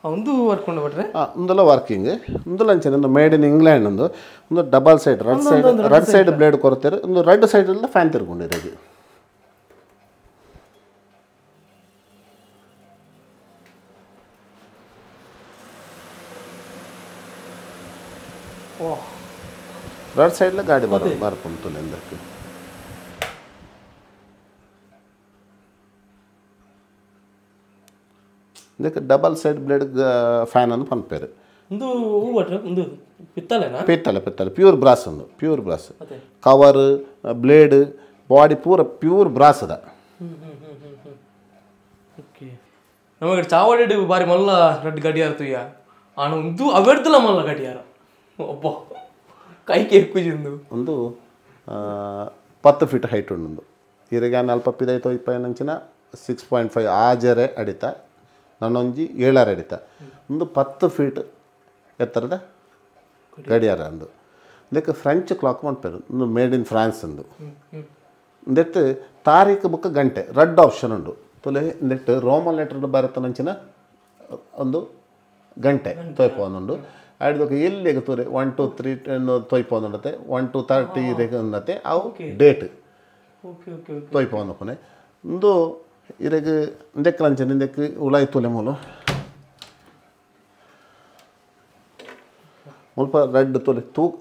ಒಂದು ವರ್ಕ್ ಬಿಟ್ರೆ ಒಂದೆಲ್ಲ ವರ್ಕಿಂಗ್ ಒಂದೆಲ್ಲ ಅಂಚನೆ ಒಂದು ಮೇಡ್ ಇನ್ ಇಂಗ್ಲೆಂಡ್ ಒಂದು ಒಂದು double side red side red side blade ಕೊರ್ತಾರೆ ಒಂದು ರೆಡ್ ಸೈಡ್ ಎಲ್ಲ ಫ್ಯಾನ್ ತಿರ್ಕೊಂಡಿರೋದು ರೆಡ್ ಸೈಡ್ಲ ಗಾಡಿ ಬರ ಬರ್ಪುಂಟು ಎಂದಕ್ಕೆ ಇದಕ್ಕೆ double side blade fan ಅನ್ನು ಪನ್ಪೇರು. ಒಂದು ಒಂದು ಪಿತ್ತಲೆನಾ? ಪಿತ್ತಲೆ ಪಿತ್ತಲೆ ಪ್ಯೂರ್ ಬ್ರಾಸ್ ಒಂದು pure brass cover blade body ಪೂರ ಪ್ಯೂರ್ ಬ್ರಾಸ್ ಅದ. ಓಕೆ ನಮಗೆ ಚಾವಡಿ ಬಾರಿ ಮಲ್ಲ ರಡ್ಡ್ ಗಡಿಯಾರ ತುಯ್ಯ ಆಣ ಒಂದು ಅವೆಡ್ದಲ ಮಲ್ಲ ಗಡಿಯಾರ ಒಬ್ಬ ಕೈಗೆ ఎక్కుಜಿಂದು ಒಂದು 10 ಫೀಟ್ ಹೈಟ್ ಉಂಡು. ಇರಗ ಅಲ್ಪ ಪಿದೈತೋ ಇಪ್ಪೈನಂಚಿನ 6.5 ಆಜರೆ ಅಡಿತ ನನ್ನೊಂಜಿ 7 ಅಡಿತ ಒಂದು 10 ಫೀಟ್ ಎತ್ತರದ ಗಡಿಯಾರ ಅಂದು. ಇದಕ್ಕೆ ಫ್ರೆಂಚ್ ಕ್ಲಾಕ್ ಮಾಡ್ಪೇರು ಒಂದು made in France ಅಂದು. ಇಂದೆಟ್ಟು ತಾರೀಕು ಬುಕ್ಕ ಗಂಟೆ ರಡ್ಡ್ ಆಪ್ಷನ್ ಉಂಡು. ತುಲೆ ಇಂದೆಟ್ಟು ರೋಮನ್ ಲೆಟರ್ ಬರತನಂಚಿನ ಒಂದು ಗಂಟೆ ತೋಯ್ಪೋನುಂಡು. ಆಯ್ದಕ್ಕೆ ಎಲ್ಲಿಗೆ ತೋರೆ 1 2 3 ತೋಯ್ಪೋನುಂಡತೆ 1 2 30 ಉಂಡತೆ ಅವು ಡೇಟ್ ತೋಯ್ಪೋನುಪನೆ ಒಂದು ಇರಗ ಇಂದೆಕ್ಕಲಂಚಿನ ಇಂದೆಕ್ಕೆ ಉಲಾಯಿ ತುಲೆ ಮೂಲ ಮುಲ್ಪ ರೆಡ್ ತೊಲೆ ತೂಕ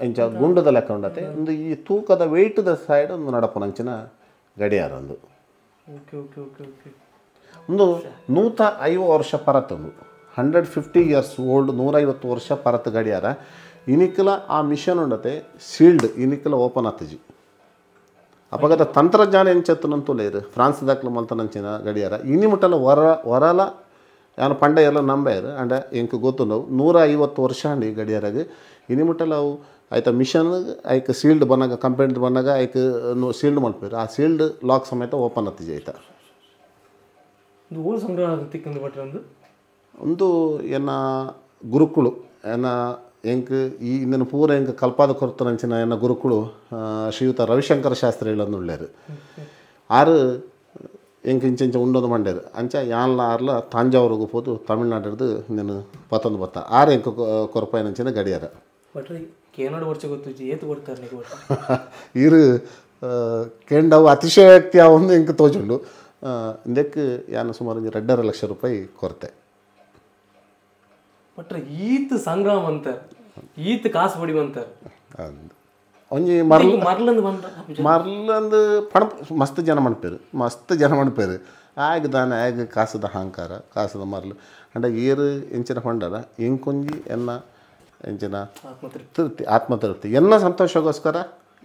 ಇಂಚ ಗುಂಡದ ಲೆಕ್ಕ ಉಂಡತೆ ಒಂದು ಈ ತೂಕದ ವೆಯ್ಟ್ದ ಸೈಡ್ ಒಂದು ನಡಪನಂಚಿನ ಗಡಿಯಾರ ಒಂದು. Okay okay okay okay ಒಂದು 150 ವರ್ಷ ಪರತೊಂದು 150 ಇಯರ್ಸ್ ಓಲ್ಡ್ 150 ವರ್ಷ ಪರತ್ ಗಡಿಯಾರ. ಇನಿಕಲ ಆ ಮಿಷನ್ ಉಂಡತೆ ಸೀಲ್ಡ್ ಇನಿಕಲ ಓಪನ್ ಆತಜಿ. ಅಪಗದ ತಂತ್ರಜ್ಞಾನ ಎಂಚತ್ತನಂತುಲೇ ಇರು ಫ್ರಾನ್ಸ್ ದಾಖಲು ಮಲ್ತನಂಚಿನ ಗಡಿಯಾರ ಇನಿ ಮುಟ್ಟಲ ವರಲ ಯಾನು ಪಂಡ ಎಲ್ಲ ನಂಬಾಯರು ಅಂಡ ಎಂಕ್ ಗೊತ್ತುಂಡವು 150 ವರ್ಷ ಅಂడి ಈ ಗಡಿಯಾರಾಗ ಇನಿ ಮುಟ್ಟಲ ಅವು ಆಯ್ತಾ ಮಿಷನ್ ಐಕ್ ಸೀಲ್ಡ್ ಬನ್ನಾಗ ಕಂಪೆನಿ ಬನ್ನಾಗ ಐಕ್ ಸೀಲ್ಡ್ ಮಲ್ಪೇರು ಆ ಸೀಲ್ಡ್ ಲಾಕ್ ಸಮೇತ ಓಪನ್ ಆತಿಜಿ ಆಯ್ತಾ. ಒಂದು ಎನ್ನ ಗುರುಕುಳು ಎನ್ನ ಎಂಕ್ ಈ ಇಂದನ ಪೂರ ಎಂಕ್ ಕಲ್ಪಾದ ಕೊರತನಂಚಿನ ಎನ್ನ ಗುರುಕುಳು ಶ್ರೀಯುತ ರವಿಶಂಕರ ಶಾಸ್ತ್ರಿಗಳನ್ನು ಉಳ್ಳೇರು. ಆರು ಎಂಕ್ ಇಂಚ ಉಂಡೊಂದು ಮಂಡೇರು ಅಂಚ ಯಾನ್ಲ ಆರ್ಲ ತಾಂಜಾವೂರಿಗೆ ಪೋದು ತಮಿಳ್ನಾಡಿರ್ದು నేను ಪತ್ತೊಂದು ಬತ್ತ ಆರು ಎಂಕ್ ಕೊರಪಾಯಿನಂಚಿನ ಗಡಿಯಾರ. ಇರು ಕೇಂಡವು ಅತಿಶಯೋಕ್ತಿ ಒಂದು ಎಂಕ್ ತೋಜುಂಡು. ಇಂದಕ್ಕೆ ಯಾನು ಸುಮಾರು 2.5 ಲಕ್ಷ ರೂಪಾಯಿ ಕೊರತೆ. ಬಟ್ರೆ ಈತ ಸಂಗ್ರಾಮ ಅಂತಾರೆ ಈತ ಕಾಸು ಬಡಿ ಅಂತಾರೆ ಒಂಜಿ ಮರ್ಲಂದು ಬಂದ ಮರ್ಲಂದು ಪಣ ಮಸ್ತ್ ಜನ ಮಣ್ಪೇರು ಮಸ್ತ್ ಜನ ಮಣ್ಪೇರು ಆಗ ದಾನ ಆಗ ಕಾಸದ ಅಹಂಕಾರ ಕಾಸದ ಮರ್ಲು ಅಂಡ ಏರು ಎಂಚಿನ ಪಂಡರ ಎಂಕೊಂಜಿ ಎನ್ನ ಎಂಚಿನ ತೃಪ್ತಿ ಆತ್ಮತೃಪ್ತಿ ಎನ್ನ ಸಂತೋಷಕ್ಕೋಸ್ಕರ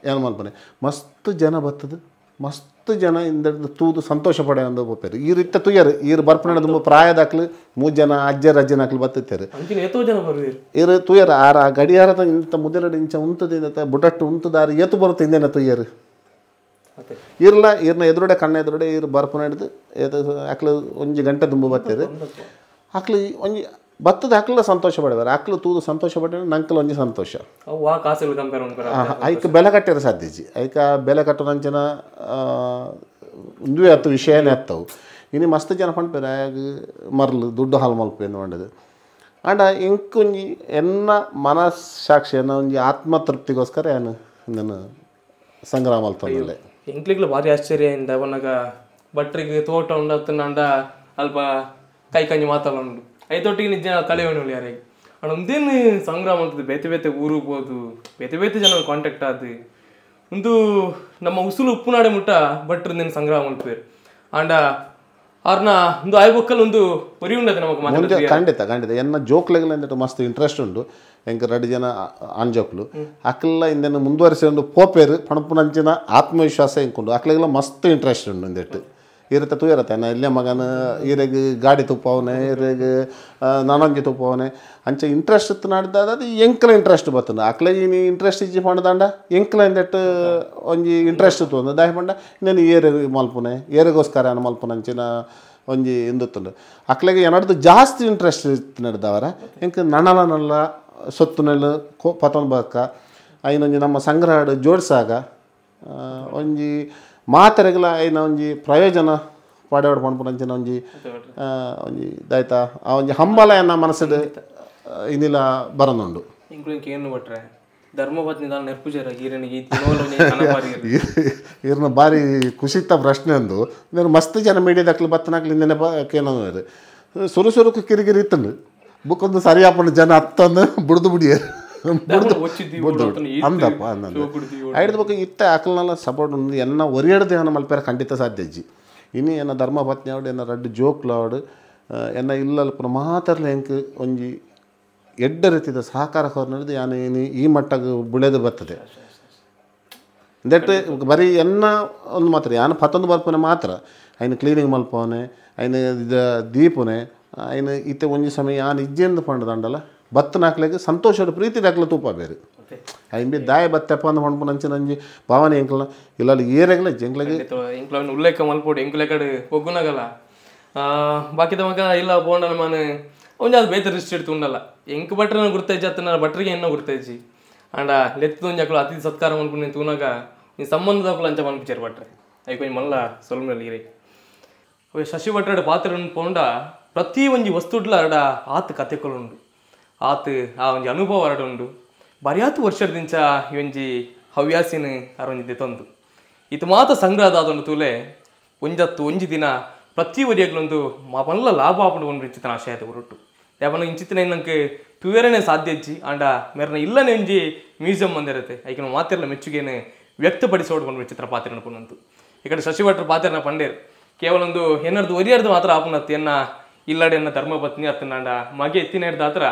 ಏನು ಮಲ್ಪನೆ ಮಸ್ತ್ ಜನ ಬರ್ತದೆ ಮಸ್ತ್ ಜನ ಇಂದ ತೂದು ಸಂತೋಷ ಪಡೆ ಅಂದು ಪೋಪೇರು. ಈ ರೀತಿ ತುಯ್ಯರು ಈರು ಬರ್ಪಣೆ ತುಂಬ ಪ್ರಾಯದಾಕ್ಲು 3 ಜನ ಅಜ್ಜರ ಅಜ್ಜನಾಕ್ಲು ಬತ್ತಿತ್ತಾರೆ ಇರು ತುಯ್ಯರು ಆರ ಗಡಿಯಾರದ ಇಂಥ ಮುದೆರಡು ಇಂಚ ಉಂತದ ಬುಡಟ್ಟು ಉಂತದಾರು ಏತು ಬರುತ್ತೆ ಇಂದೇನ ತುಯ್ಯರು ಇರ್ಲ ಇರ್ನ ಎದುರುಡೆ ಕಣ್ಣ ಎದುರುಡೆ ಇರು ಬರ್ಪಣೆ ಹಿಡ್ದು ಏತು ಆಕ್ಲು ಒಂಜಿ ಗಂಟೆ ತುಂಬ ಬತ್ತೀರು ಆಕ್ಲು ಒಂಜಿ ಬತ್ತದ ಆಕ್ಲ ಸಂತೋಷ ಪಡೆದಾರೆ ಆಕ್ಲು ತೂದು ಸಂತೋಷ ಪಡೆ ನಂಕಲ್ ಒಂಜಿ ಸಂತೋಷ. ಐಕ್ ಬೆಲೆ ಕಟ್ಟಿರ ಸಾಧ್ಯಜಿ ಐಕ ಬೆಲೆ ಕಟ್ಟೋದಂಚಿನ ಒಂದುವೇ ಹತ್ತು ವಿಷಯನೇ ಹತ್ತವು. ಇನ್ನು ಮಸ್ತ್ ಜನ ಪಂಡ್ಪೇರು ಆಗ ಮರ್ಲು ದುಡ್ಡು ಹಾಲು ಮಲ್ಪೇನು ಪಂಡದು ಅಂಡ ಎಂಕೊಂಜಿ ಎನ್ನ ಮನಸ್ಸಾಕ್ಷಿ ಎನ್ನ ಒಂಜಿ ಆತ್ಮತೃಪ್ತಿಗೋಸ್ಕರ ಏನು ನಾನು ಸಂಗ್ರಹ ಮಲ್ತೊಂದಲ್ಲೇ. ಎಂಕ್ಲಿಗ್ಲ ಭಾರಿ ಆಶ್ಚರ್ಯ ಇಂದ ಅವನಾಗ ಭಟ್ರಿಗೆ ತೋಟ ಉಂಡತ್ತಂಡ ಅಲ್ಪ ಕೈ ಕಂಜಿ ಮಾತಾಡೋಂಡು ಐತೊಟ್ಟಿಗೆ ನಿಜ ಕಳೆಯೋಣ ಯಾರಿಗೆ ಅಣ್ಣ ಒಂದೇನು ಸಂಗ್ರಾಮ ಅಂತದ್ದು ಬೇತೆ ಬೇತೆ ಊರಿಗೆ ಹೋದು ಬೇತೆ ಬೇತೆ ಜನ ಕಾಂಟ್ಯಾಕ್ಟ್ ಆದು ಒಂದು ನಮ್ಮ ಉಸುಲು ಉಪ್ಪುನಾಡೆ ಮುಟ್ಟ ಭಟ್ರು ಸಂಗ್ರಹ ಮಲ್ಪೇರು ಅಂಡ ಆರ್ನ ಒಂದು ಆಯ್ಬೊಕ್ಕಲ್ ಒಂದು ಪೊರಿ ಉಂಡತೆ ನಮಗೆ ಮಾತಾಡ. ಖಂಡಿತ ಖಂಡಿತ ಎನ್ನ ಜೋಕ್ಲೆಗಳ ಅಂದಿಟ್ಟು ಮಸ್ತ್ ಇಂಟ್ರೆಸ್ಟ್ ಉಂಡು. ಎಂಕ್ 2 ಜನ ಆಣ್ ಜೋಕ್ಲು ಅಕ್ಲೆಲ್ಲ ಇಂದೆನ ಮುಂದುವರಿಸಿ ಪೋಪೇರು ಪಣಪುನಂಚಿನ ಆತ್ಮವಿಶ್ವಾಸ ಎಂಕೊಂಡು ಅಕ್ಲೆಗೆಲ್ಲ ಮಸ್ತ್ ಇಂಟ್ರೆಸ್ಟ್ ಉಂಡು ಇಂದೆಟ್ಟು. ಇರುತ್ತೆ ತೂಯಿರತ್ತೆ ನಾ ಇಲ್ಲೇ ಮಗನ ಈರೆಗ್ ಗಾಡಿ ತುಪ್ಪವನೆ ಈರೆಗ್ ನಾನೊಂಜಿ ತುಪ್ಪವನೆ ಅಂಚ ಇಂಟ್ರೆಸ್ಟ್ ಇತ್ತು ನಾಡ್ದಾದ ಅದು ಎಂಕ್ಲ ಇಂಟ್ರೆಸ್ಟ್ ಬರ್ತದೆ ಅಕ್ಲೆಗೆ ನೀ ಇಂಟ್ರೆಸ್ಟ್ ಇಜ್ಜಿ ಪಂಡದಾಂಡ ಎಂಕ್ಲ ಇಂದೆಟ್ಟು ಒಂಜಿ ಇಂಟ್ರೆಸ್ಟ್ ಇತ್ತು ಒಂದು ದಾಯಿ ಪಂಡ ಇನ್ನೇನು ಏರೆ ಮಲ್ಪುನೆ ಏರೆಗೋಸ್ಕರ ಏನು ಮಲ್ಪುನೆ ಅಂಚಿನ ಒಂಜಿ ಇಂದುತ್ತುಂಡು ಅಕ್ಲೆಗೆ ಏನಾಡ್ದು ಜಾಸ್ತಿ ಇಂಟ್ರೆಸ್ಟ್ ಇತ್ತು ನಡ್ದವರ ಎಂಕ್ ನಣಲ ನಲ್ಲ ಸೊತ್ತು ನೆಲ್ಲು ಕೋ ಪತೊಂದು ಬಕ್ಕ ಐನೊಂಜಿ ನಮ್ಮ ಸಂಗ್ರಹ ಜೋಡಿಸಾಗ ಒಂಜಿ ಮಾತೆರೆಗ್ಲ ಐನ ಒಂಜಿ ಪ್ರಯೋಜನ ಪಾಡೇವಾಡು ಪನ್ಪುನಂಚಿನ ಒಂಜಿ ಒಂಜಿ ದಾಯ್ತಾ ಆ ಒಂಜಿ ಹಂಬಲ ಎನ್ನ ಮನಸ್ಸುಡು ಇನ್ನಿಲ್ಲ ಬರನುಂಡು. ಏನು ಭಟ್ರೆ ಧರ್ಮಪತ್ನಿ ದಾಲ ನೆರ್ಪುಜರ ಈರನಿಗೆ ಈರನ ಭಾರಿ ಖುಷಿತ ಪ್ರಶ್ನೆ ಅಂದು. నేను ಮಸ್ತ್ ಜನ ಮೀಡಿಯಾದಕ್ಲು ಬತ್ತನಾಕ್ಲು ಇಂದೇನೆ ಕೇನೋರು ಸುರು ಸುರುಕು ಕಿರಿಕಿರಿ ಇತ್ತಂಡು ಬುಕ್ಕೊಂದು ಸರಿ ಆಪಂಡು ಜನ ಹತ್ತೊಂದು ಬುಡ್ದು ಬುಡಿಯರು ಅಂದಪ್ಪ ಅಂದ ಐಡ್ದ ಬೊಕ್ಕ ಇತ್ತ ಅಕ್ಲನೆಲ್ಲ ಸಪೋರ್ಟ್ ಉಂಡು ಎನ್ನ ಒರಿಯಡ್ದು ಏನ ಮಲ್ಪೇರ ಖಂಡಿತ ಸಾಧ್ಯ ಅಜ್ಜಿ. ಇನಿ ಎನ್ನ ಧರ್ಮಪತ್ನಿ ಆವಡು ಎನ್ನ ರಡ್ಡು ಜೋಕ್ಲು ಆವಡು ಎನ್ನ ಇಲ್ಲಲ್ಪ ಮಾತ್ರಲ ಎಂಕ್ ಒಂಜಿ ಎಡ್ಡ ರೀತಿದ ಸಹಕಾರ ಕೊರ್ನದು ಯಾನ್ ಈ ಮಟ್ಟಗ್ ಬುಳೆದು ಬರ್ತದೆ. That ಬರೀ ಎನ್ನ ಒಂದು ಮಾತ್ರ ಯಾನ್ ಪತ್ತೊಂದು ಬರ್ಪುನೆ ಮಾತ್ರ ಐನ ಕ್ಲೀನಿಂಗ್ ಮಲ್ಪವನೆ ಐನ ದೀಪುನೆ ಐನ ಇತ್ತೆ ಒಂಜಿ ಸಮಯ ಯಾನ್ ಇಜ್ಜೆಂದು ಪಂಡದಂಡಲ ಬತ್ತನಾಕ್ಲೆಗ್ ಸಂತೋಷದ ಪ್ರೀತಿ ದಾಕ್ಲ ತೂಪ ಬೇರೆ ಐನ್ ದಾಯ ಬತ್ತೆಪ್ಪ ಅಂದ್ ಪನ್ಪುನ ಅಂಚಿನ ಒಂಜಿ ಭಾವನೆ ಎಂಕ್ಲ ಇಲ್ಲ ಏರೆಗ್ಲ ಎಂಕ್ಲೆಗ್ ಎಂಕ್ಲ ಉಲ್ಲೇಖ ಮಲ್ಪೊಡು ಎಂಕ್ಲೆ ಕಡೆ ಒಗ್ಗುನಾಗಲ್ಲ ಬಾಕಿದ ಮಗ ಇಲ್ಲ ಪೋಂಡ ನಮ್ಮನೆ ಒಂಜಿ ಅದು ಬೇತೆ ದೃಷ್ಟಿ ಉಂಡಲ್ಲ ಎಂಕ್ ಭಟ್ರನ ಗುರ್ತೈಜಿ ಅತ್ತ ಭಟ್ರಿಗೆ ಎನ್ನೋ ಗುರ್ತೈಜಿ ಅಂಡ ಲೆತ್ತು ಒಂಜಿ ಅಕ್ಲು ಅತಿಥಿ ಸತ್ಕಾರ ಮಲ್ಪುನ ತೂನಾಗ ಈ ಸಂಬಂಧದಕ್ಕಲು ಅಂಚ ಮನ್ಪಿಚಾರು ಭಟ್ರೆ ಐಕ್ ಒಂಜಿ ಮಲ್ಲ ಸೊಲ್ಮೆಲ್ ಇರೇ ಅವೆ ಶಶಿ ಭಟ್ರಡ ಪಾತ್ರ ಪೋಂಡ ಪ್ರತಿ ಒಂಜಿ ವಸ್ತುಡ್ಲ ಅರಡ ಆತ್ ಕತೆಕುಲುಂಡು ಆತ್ ಆ ಒಂಜಿ ಅನುಭವ ಅರಡ ಉಂಡು ಬರಿಯಾತು ವರ್ಷದಿಂಚ ಈ ಒಂಜಿ ಹವ್ಯಾಸಿನ ಅರೊಂಜಿ ದೆತೊಂದು ಇತು ಮಾತ ಸಂಗ್ರಹದಾದೊಂದು ತೂಲೆ ಒಂಜತ್ತು ಒಂಜಿ ದಿನ ಪ್ರತಿ ಒರಿಯಗ್ಲೊಂದು ಮಲ್ಲ ಲಾಭ ಆಪುಂಡು ಒಂದು ಇಂಚಿತನ ಆಶಯದ ಹೊರಟು ಯಾವನ ಇಂಚಿತನ ನಂಗೆ ತುವೇರನೆ ಸಾಧ್ಯ ಇಜ್ಜಿ ಆಂಡ ಮೇರ್ನ ಇಲ್ಲನೆ ಒಂಜಿ ಮ್ಯೂಸಿಯಂ ಬಂದಿರತ್ತೆ ಐಕಿನ ಮಾತಿರಲ ಮೆಚ್ಚುಗೆನೆ ವ್ಯಕ್ತಪಡಿಸೋಡು ಒಂದು ವಿಚಿತ್ರ ಪಾತ್ರನ ಪುನಂತು ಈ ಕಡೆ ಶಶಿ ಭಟ್ರ ಪಾತ್ರನ ಪಂಡೇರ್ ಕೇವಲ ಒಂದು ಎನ್ನರ್ದು ಒರಿಯರ್ದು ಮಾತ್ರ ಆಪುನತ್ತು ಎನ್ನ ಇಲ್ಲಡೆ ಎನ್ನ ಧರ್ಮಪತ್ನಿ ಅತ್ತನಾಂಡ ಮಗೆ ಎತ್ತಿನ ಆತ್ರ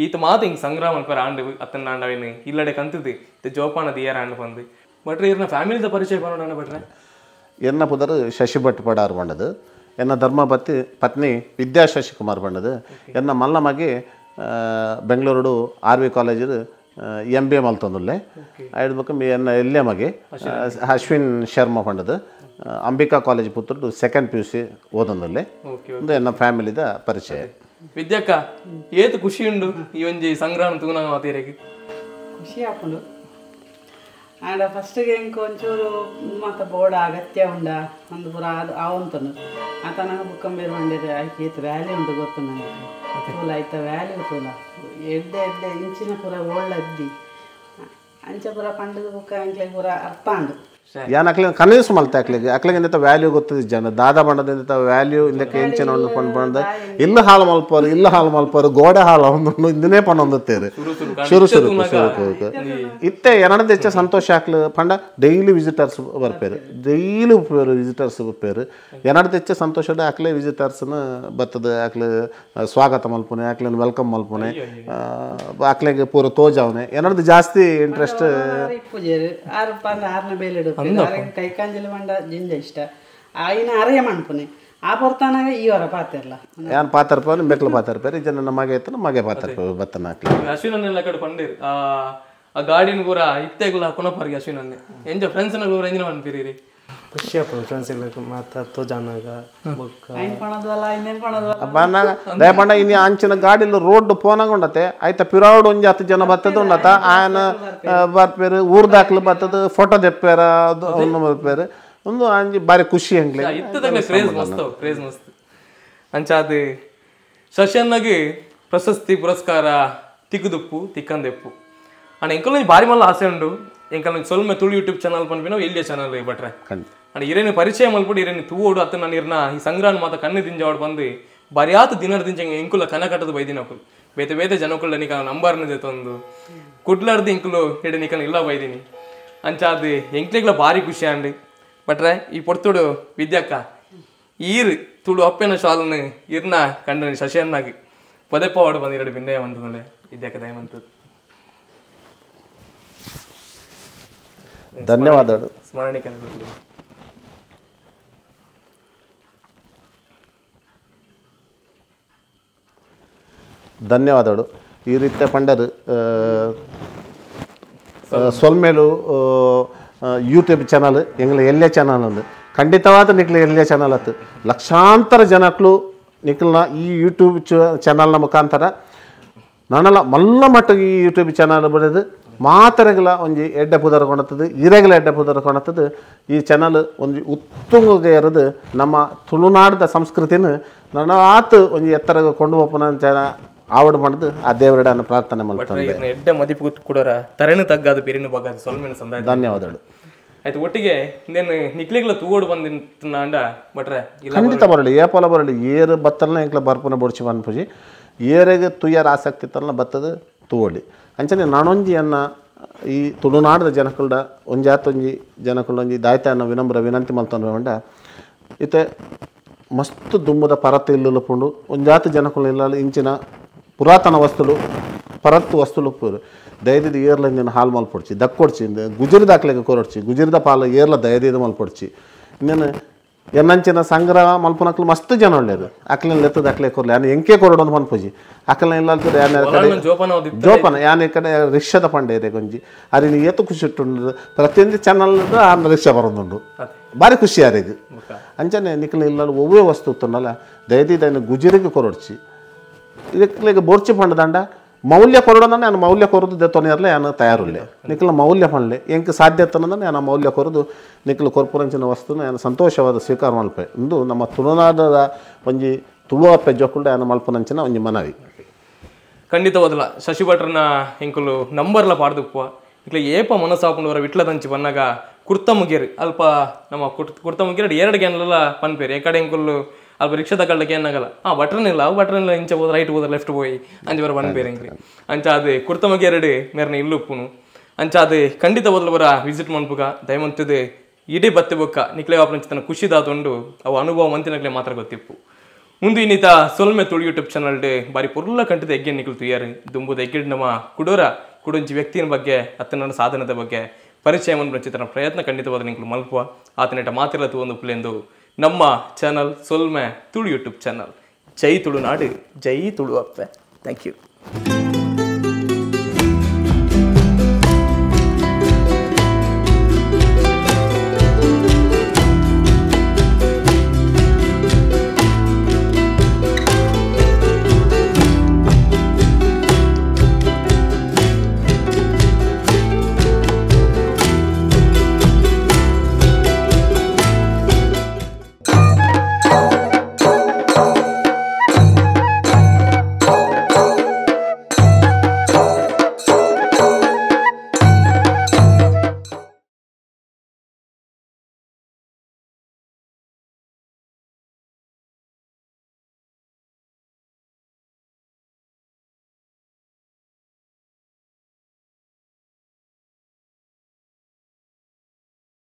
ಈತ ಮಾತು ಹಿಂಗೆ ಸಂಗ್ರಹ ಮನ್ಪರ ಆಂಡು ಅತ್ತನಾಂಡವೇನು ಇಲ್ಲಡೆ ಕಂತದ್ದು ಇದು ಜೋಪಾನದ ಏರ ಆಂಡು ಬಂದು ಭಟ್ರೆ ಇವ್ರನ್ನ ಫ್ಯಾಮಿಲಿದ ಪರಿಚಯ ಪನ್ನೋಣ ಭಟ್ರೆ. ಎನ್ನ ಪುದರ್ ಶಶಿ ಭಟ್ ಪಡಾರ್ ಬಂಡದು ಎನ್ನ ಧರ್ಮಪತಿ ಪತ್ನಿ ವಿದ್ಯಾ ಶಶಿಕುಮಾರ್ ಬಂಡದು ಎನ್ನ ಮಲ್ಲ ಮಗೆ Bengaluru R V college M B A ಮಲ್ತೊಂದುಲ್ಲೆ ಐದು ಎನ್ನ ಎಲ್ಲೇ ಮಗೆ ಅಶ್ವಿನ್ ಶರ್ಮಾ ಪಂಡದು Ambika college Puttur second P U C ಓದೊಂದುಲ್ಲೆ ಒಂದು ಎನ್ನ ಫ್ಯಾಮಿಲಿದ ಪರಿಚಯ. ವಿದ್ಯಾಕ್ಕ ಏತು ಖುಷಿ ಉಂಡು ಈ ಒಂಜಿ ಸಂಗ್ರಹ ತೂನ ಮಾತೇರಿಗೆ ಖುಷಿ ಆಪುಂಡು ಆಂಡ ಫಸ್ಟಿಗೆ ಎಂಕ್ ಒಂಚೂರು ಮಾತ ಬೋರ್ಡ್ ಅಗತ್ಯ ಉಂಡ ಒಂದು ಪೂರ ಅದು ಆವಂತನು ಆತನ ಬುಕ್ಕಂಬೇರು ಬಂದಿದೆ ಆಯ್ಕೆ ಏತು ವ್ಯಾಲ್ಯೂ ಉಂಟು ಗೊತ್ತು ನನಗೆ ತೂಲ ಆಯ್ತ ವ್ಯಾಲ್ಯೂ ತೂಲ ಎಡ್ಡೆ ಎಡ್ಡೆ ಇಂಚಿನ ಪೂರ ಓಳ್ಳದ್ದಿ ಅಂಚ ಪೂರ ಪಂಡದ ಬುಕ್ಕ ಅಂಕ್ಲೆಗ್ ಪೂರ ಅರ್ಥ ಅಂಡು ಯಾನ್ ಅಕ್ಲೆ ಕನ್ವಿನ್ಸ್ ಮಲ್ತೆ ಅಕ್ಲೆಗ್ ಅಕ್ಲೆಗ್ ಎಂತ ವ್ಯಾಲ್ಯೂ ಗೊತ್ತಿದ್ದ ಜನ ದಾದಾ ಬಣ್ಣದ ವ್ಯಾಲ್ಯೂ ಇಂದಕ್ಕೆ ಎಂಚಿನ ಒಂದು ಪಂಡ್ ಬಂದ ಇಲ್ಲ ಹಾಲು ಮಲ್ಪರು ಇಲ್ಲ ಹಾಲು ಮಲ್ಪರು ಗೋಡೆ ಹಾಲು ಒಂದು ಇಂದನೇ ಪಣ್ಣೊಂದುತ್ತೇರು ಶುರು ಶುರು ಶುರು ಇತ್ತೆ ಎರಡದ ಹೆಚ್ಚ ಸಂತೋಷ ಹಾಕ್ಲು ಪಂಡ ಡೈಲಿ ವಿಸಿಟರ್ಸ್ ಬರ್ಪೇರು ಡೈಲಿ ವಿಸಿಟರ್ಸ್ ಬರ್ಪೇರು ಎರಡದ ಹೆಚ್ಚ ಸಂತೋಷದ ಅಕ್ಲೆ ವಿಸಿಟರ್ಸ್ನ ಬರ್ತದೆ ಅಕ್ಲೆ ಸ್ವಾಗತ ಮಲ್ಪುನೆ ಅಕ್ಲೆನ welcome ಮಲ್ಪುನೆ ಅಕ್ಲೆಗೆ ಪೂರ ತೋಜಾವನೆ ಎರಡದು ಜಾಸ್ತಿ ಇಂಟ್ರೆಸ್ಟ್ ಕೈಕಾಂಜಲಿ ಮಂಡ ಜಿಂಜ ಇಷ್ಟ ಆಯ್ನ ಅರೆಯ ಮಣ್ಪುನೆ ಆ ಪೊರ್ತಾನಾಗ ಈ ವರ ಪಾತಿರ್ಲ ಯಾನ್ ಪಾತರ್ಪ ಮೆಕ್ಲು ಪಾತರ್ಪೇರು ಜನ ಮಗೆ ಇತ್ತು ಮಗೆ ಪಾತರ್ಪ ಬತ್ತನ ಹಾಕ್ಲಿ ಅಶ್ವಿನನ್ನೆಲ್ಲ ಕಡೆ ಪಂಡೇರು ಆ ಗಾಡಿನ ಪೂರ ಇತ್ತೆಗ್ಲ ಕೊನಪರ್ಗೆ ಅಶ್ವಿನನ್ನೇ ಎಂಜ ಫ್ರೆಂಡ್ಸ್ನ ಪೂರ ಎಂಜಿನ ಮನ್ಪಿರಿ ಖುಷಿ ಆಪುಂಡು ಫ್ರೆಂಡ್ಸ್ ಎಲ್ಲ ಮಾತಾ ತೋಜಾನಾಗ ಬನ್ನಾಗ ದಯಪಂಡ ಇನ್ನು ಅಂಚಿನ ಗಾಡಿಲು ರೋಡ್ ಪೋನಾಗ ಉಂಡತೆ ಆಯ್ತಾ ಪಿರಾಡ್ ಒಂಜಿ ಹತ್ತು ಜನ ಬರ್ತದ ಉಂಡತ ಆಯನ ಬರ್ಪೇರು ಊರ್ದಾಕ್ಲು ಬರ್ತದ ಫೋಟೋ ದೆಪ್ಪೇರ ಒಂದು ಬರ್ಪೇರು ಒಂದು ಅಂಜಿ ಬಾರಿ ಖುಷಿ ಹಂಗ್ಲೆ ಇತ್ತದಾಗ ಕ್ರೇಜ್ ಮಸ್ತ್ ಕ್ರೇಜ್ ಮಸ್ತ್ ಅಂಚಾದ ಶಶಿಯನ್ನಾಗಿ ಪ್ರಶಸ್ತಿ ಪುರಸ್ಕಾರ ತಿಕ್ಕುದುಪ್ಪು ತಿಕ್ಕಂದೆಪ್ಪು ಅಣ್ಣ ಎಂಕಲ್ ಬಾರಿ ಮಲ್ಲ ಆಸೆ ಉಂಡು ಎಂಕಲ್ ಸೊಲ್ಮೆ ತುಳು ಯೂಟ್ಯೂಬ್ ಚಾನಲ್ ಪನ್ಪಿನ ಎಲ್ಲಿಯ ಚಾನಲ್ ಬಟ್ರೆ ಅಂಡ್ ಇರೇನು ಪರಿಚಯ ಮಲ್ಪುಡು ಇರೇನು ತೂವೋಡು ಅತ್ತ ನಾನು ಇರ್ನ ಈ ಸಂಗ್ರಹ ಮಾತ ಕಣ್ಣು ದಿಂಜಾವಡು ಬಂದು ಬರಿಯಾತ ದಿನದ ದಿಂಚ ಎಂಕುಲ ಕನ ಕಟ್ಟದು ಬೈದಿನಕುಲು ಬೇತೆ ಬೇತೆ ಜನಕುಲ ನಿಕ ನಂಬರ್ನ ತಂದು ಕುಡ್ಲಾರ್ದು ಎಂಕುಲು ಎಡೆ ನಿಕನ ಇಲ್ಲ ಬೈದಿನಿ ಅಂಚಾದ ಎಂಕ್ಲೆಗ್ಲ ಭಾರಿ ಖುಷಿ ಅಂಡ್ ಬಟ್ರೆ ಈ ಪೊರ್ತುಡು ವಿದ್ಯಾಕ್ಕ ಈರು ತುಳು ಅಪ್ಪೆನ ಶಾಲನ್ನು ಇರ್ನ ಕಂಡನಿ ಶಶಿಯನ್ನಾಗಿ ಪದೇ ಪವಾಡು ಬಂದು ಎರಡು ಬಿಂದೆಯ ಬಂತಂದ್ರೆ ವಿದ್ಯಾಕ್ಕ ದಯಮಂತದ್ದು ಧನ್ಯವಾದಗಳು ಸ್ಮರಣಿಕೆ. ಧನ್ಯವಾದಗಳು. ಈ ರೀತಿಯ ಪಂಡರು ಸೊಲ್ಮೇಲು ಯೂಟ್ಯೂಬ್ ಚಾನಲ್ ಎಂಗ್ಲ ಎಲ್ಲೇ ಚಾನಲ್ ಅಂದು ಖಂಡಿತವಾದ ನಿಕ್ಲ ಎಲ್ಲೇ ಚಾನಲ್ ಆತು ಲಕ್ಷಾಂತರ ಜನಕ್ಲು ನಿಕ್ಲನ ಈ ಯೂಟ್ಯೂಬ್ ಚಾನಲ್ನ ಮುಖಾಂತರ ನಾನಲ್ಲ ಮಲ್ಲ ಮಟ್ಟಿಗೆ ಈ ಯೂಟ್ಯೂಬ್ ಚಾನಲ್ ಬರೆದು ಮಾತರೆಗಳ ಒಂಜಿ ಎಡ್ಡೆ ಪುದರ್ ಕೊಣತದೆ ಇರೆಗಳ ಎಡ್ಡೆ ಪುದರ್ ಕೊಣತದೆ ಈ ಚಾನಲ್ ಒಂಜಿ ಉತ್ತುಂಗಗೆ ಇರೋದು ನಮ್ಮ ತುಳುನಾಡದ ಸಂಸ್ಕೃತಿನ ನನ್ನ ಆತು ಒಂಜಿ ಎತ್ತರ ಕೊಂಡು ಹೋಪನ ಜನ ಆವಡ್ ಮಾಡಿದು ಆ ದೇವರಡನ್ನು ಪ್ರಾರ್ಥನೆ ಮಾಡ್ತಾರೆ. ಎಡ್ಡೆ ಮದಿಪು ಕೂಡರ ತರೆನು ತಗ್ಗಾದು ಬೇರೆನು ಬಗ್ಗಾದು ಸೊಲ್ಮೇನು ಸಂದಾಯ. ಧನ್ಯವಾದಗಳು. ಆಯ್ತು ಒಟ್ಟಿಗೆ ಇನ್ನೇನು ನಿಕ್ಲಿಗ್ಲ ತೂಗೋಡು ಬಂದಿನ ಬಟ್ರೆ ಖಂಡಿತ ಬರಲಿ ಏಪಲ ಬರಲಿ ಏರು ಬತ್ತಲ್ನ ಎಂಕ್ಲ ಬರ್ಪುನ ಬೊಡ್ಚಿ ಪನ್ಪುಜಿ ಏರೆಗೆ ತುಯ್ಯರ ಆಸಕ್ತಿ ತನ್ನ ಬತ್ತದ ತೂವೊಳಿ ಅಂಚನೆ ನಾನೊಂಜಿಯನ್ನ ಈ ತುಳುನಾಡದ ಜನಕುಲ್ಡ ಒಂಜಾತೊಂಜಿ ಜನಕುಲ್ಡ ಒಂಜಿ ದಾಯ್ತಾನ ವಿನಮ್ರ ವಿನಂತಿ ಮಲ್ತೊಂಡ ಇತ್ತೆ ಮಸ್ತ್ ದುಂಬುದ ಪರತ್ ಇಲ್ಲುಲು ಪುಂಡು ಒಂಜಾತ್ ಜನಕುಲು ಇಲ್ಲಲು ಇಂಚಿನ ಪುರಾತನ ವಸ್ತುಲು ಪರತ್ತು ವಸ್ತುಲು ಉಪ್ಪುರು ದಯದಿದ್ದು ಏರ್ಲ ಇಂದಿನ ಹಾಲು ಮಲ್ಪೊಡ್ಚಿ ದಕ್ಕೊಡ್ಚಿ ಗುಜಿರಿದಾಕ್ಲೆಗ್ ಕೊರೊಡ್ಚಿ ಗುಜಿರಿದ ಪಾಲು ಏರ್ಲ ದಯದಿದ್ದು ಮಲ್ಪೊಡ್ಚಿ ಇನ್ನೇನು ಎನ್ನಂಚಿನ ಸಂಗ್ರಹ ಮಲ್ಪುನಕ್ಲು ಮಸ್ತ್ ಜನ ಒಳ್ಳೇದು ಅಕ್ಲೆನ ಲೆತ್ತದ ಅಕ್ಲೆ ಕೊರ್ಲೆ ಯಾನ್ ಎಂಕೆ ಕೊರೊಡು ಅಂದ್ ಪನ್ಪುಜಿ ಅಕ್ಲೆನ ಇಲ್ಲಲ್ತದೆ ಯಾನ್ ಜೋಪಾನ ಯಾನ್ ಈ ಕಡೆ ರಿಕ್ಷಾದ ಪಂಡೆ ಇದೆ ಗೊಂಜಿ ಅರಿನ ಏತು ಖುಷಿ ಇಟ್ಟುಂಡು ಪ್ರತಿಯೊಂದು ಚಾನಲ್ ಆನ್ ರಿಕ್ಷಾ ಬರೋದುಂಡು ಭಾರಿ ಖುಷಿ ಯಾರಿಗೆ ಅಂಚನೆ ನಿಕ್ಲ ಇಲ್ಲ ಒವ್ವೇ ವಸ್ತು ಉತ್ತುಂಡಲ್ಲ ದಯದಿದ್ದು ಐನ ಗುಜಿರಿಗೆ ಕೊರೊಡ್ಚಿ ಇದಕ್ಕೆ ಬೋರ್ಚಿ ಪಂಡದಂಡ ಮೌಲ್ಯ ಕೊರೊಡಂದ್ರೆ ನಾನು ಮೌಲ್ಯ ಕೊರದು ದೆತ್ತೊನಿಯರ್ಲೆ ಯಾನು ತಯಾರುಲ್ಲೆ ನಿಕ್ಲ ಮೌಲ್ಯ ಪಂಡ್ಲೆ ಎಂಕ್ ಸಾಧ್ಯತನಂದ್ರೆ ನಾನು ಮೌಲ್ಯ ಕೊರದು ನಿಕ್ಲ ಕೊರ್ಪುರಂಚಿನ ವಸ್ತುನ ಯಾನು ಸಂತೋಷವಾದ ಸ್ವೀಕಾರ ಮಲ್ಪೆ ಇಂದು ನಮ್ಮ ತುಳುನಾಡದ ಒಂಜಿ ತುಳು ಅಪ್ಪೆ ಜೋಕುಲ್ಡ ಯಾನು ಮಲ್ಪುನಂಚಿನ ಒಂಜಿ ಮನವಿ. ಖಂಡಿತವಾದಲ ಶಶಿ ಭಟ್ರನ ಎಂಕುಲು ನಂಬರ್ಲ ಪಾಡ್ದುಪ್ಪ ನಿಕ್ಲ ಏಪ ಮನಸ್ಸಾಪುಂಡು ಅವರ ವಿಟ್ಲದಂಚಿ ಬನ್ನಾಗ ಕುರ್ತ ಮುಗೇರಿ ಅಲ್ಪ ನಮ್ಮ ಕುರ್ತ ಮುಗೇರಿ ಎರಡು ಗ್ಯಾನ್ಲೆಲ್ಲ ಪನ್ಪೇರಿ ಈ ಕಡೆ ಎಂಕುಲು ಅಲ್ಪ ರಿಕ್ಷಾದ ಕಳ್ಳಕ್ಕೆ ಏನಾಗಲ್ಲ ಹಾಂ ಬಟ್ರನಿಲ್ಲ ಅವು ಬಟ್ರನಿಲ್ಲ ಇಂಚ ಹೋದ ರೈಟ್ ಹೋದ ಲೆಫ್ಟ್ ಹೋಯಿ ಅಂಚ ಬರ ಪನ್ಪೇರಿ ಎಂಕ್ರಿ ಅಂಚ ಅದು ಕುರ್ತ ಮುಗೇರಡು ಮೇರ್ನ ಇಲ್ಲುಪ್ಪುನು ಅಂಚ ಅದು ಖಂಡಿತ ಬದಲು ಬರ ವಿಸಿಟ್ ಮನ್ಪುಗ ದಯಮಂತದ ಇಡೀ ಬತ್ತೆ ಬೊಕ್ಕ ನಿಕ್ಲೆ ವಾಪನ ಖುಷಿದಾತುಂಡು ಅವು ಅನುಭವ ಮಂತಿನಕ್ಲೆ ಮಾತ್ರ ಗೊತ್ತಿಪ್ಪು. ಮುಂದೆ ಇನ್ನಿತ ಸೊಲ್ಮೆ ತುಳು ಯೂಟ್ಯೂಬ್ ಚಾನಲ್ ಬಾರಿ ಪೊರ್ಲ ಕಂಠದ ಎಗ್ಗೆ ನಿಕ್ಲು ತುಯ್ಯಾರು ದುಂಬುದ ಎಗ್ಗೆಡ್ ನಮ್ಮ ಕುಡೋರ ಕುಡೊಂಜಿ ವ್ಯಕ್ತಿಯ ಬಗ್ಗೆ ಅತ್ತನ ಸಾಧನದ ಬಗ್ಗೆ ಪರಿಚಯ ಚಿತ್ರನ ಪ್ರಯತ್ನ ಖಂಡಿತವಾದ ನಿಕ್ಲು ಮಲ್ಪುವ ಆತನೇಟ ಮಾತಿಲ್ಲ ತೂವೊಂದು ಪುಲೆಂದು ನಮ್ಮ ಚಾನಲ್ ಸೊಲ್ಮೆ ತುಳು ಯೂಟ್ಯೂಬ್ ಚಾನಲ್. ಜೈ ತುಳುನಾಡು, ಜೈ ತುಳು ಅಪ್ಪೆ. Thank you.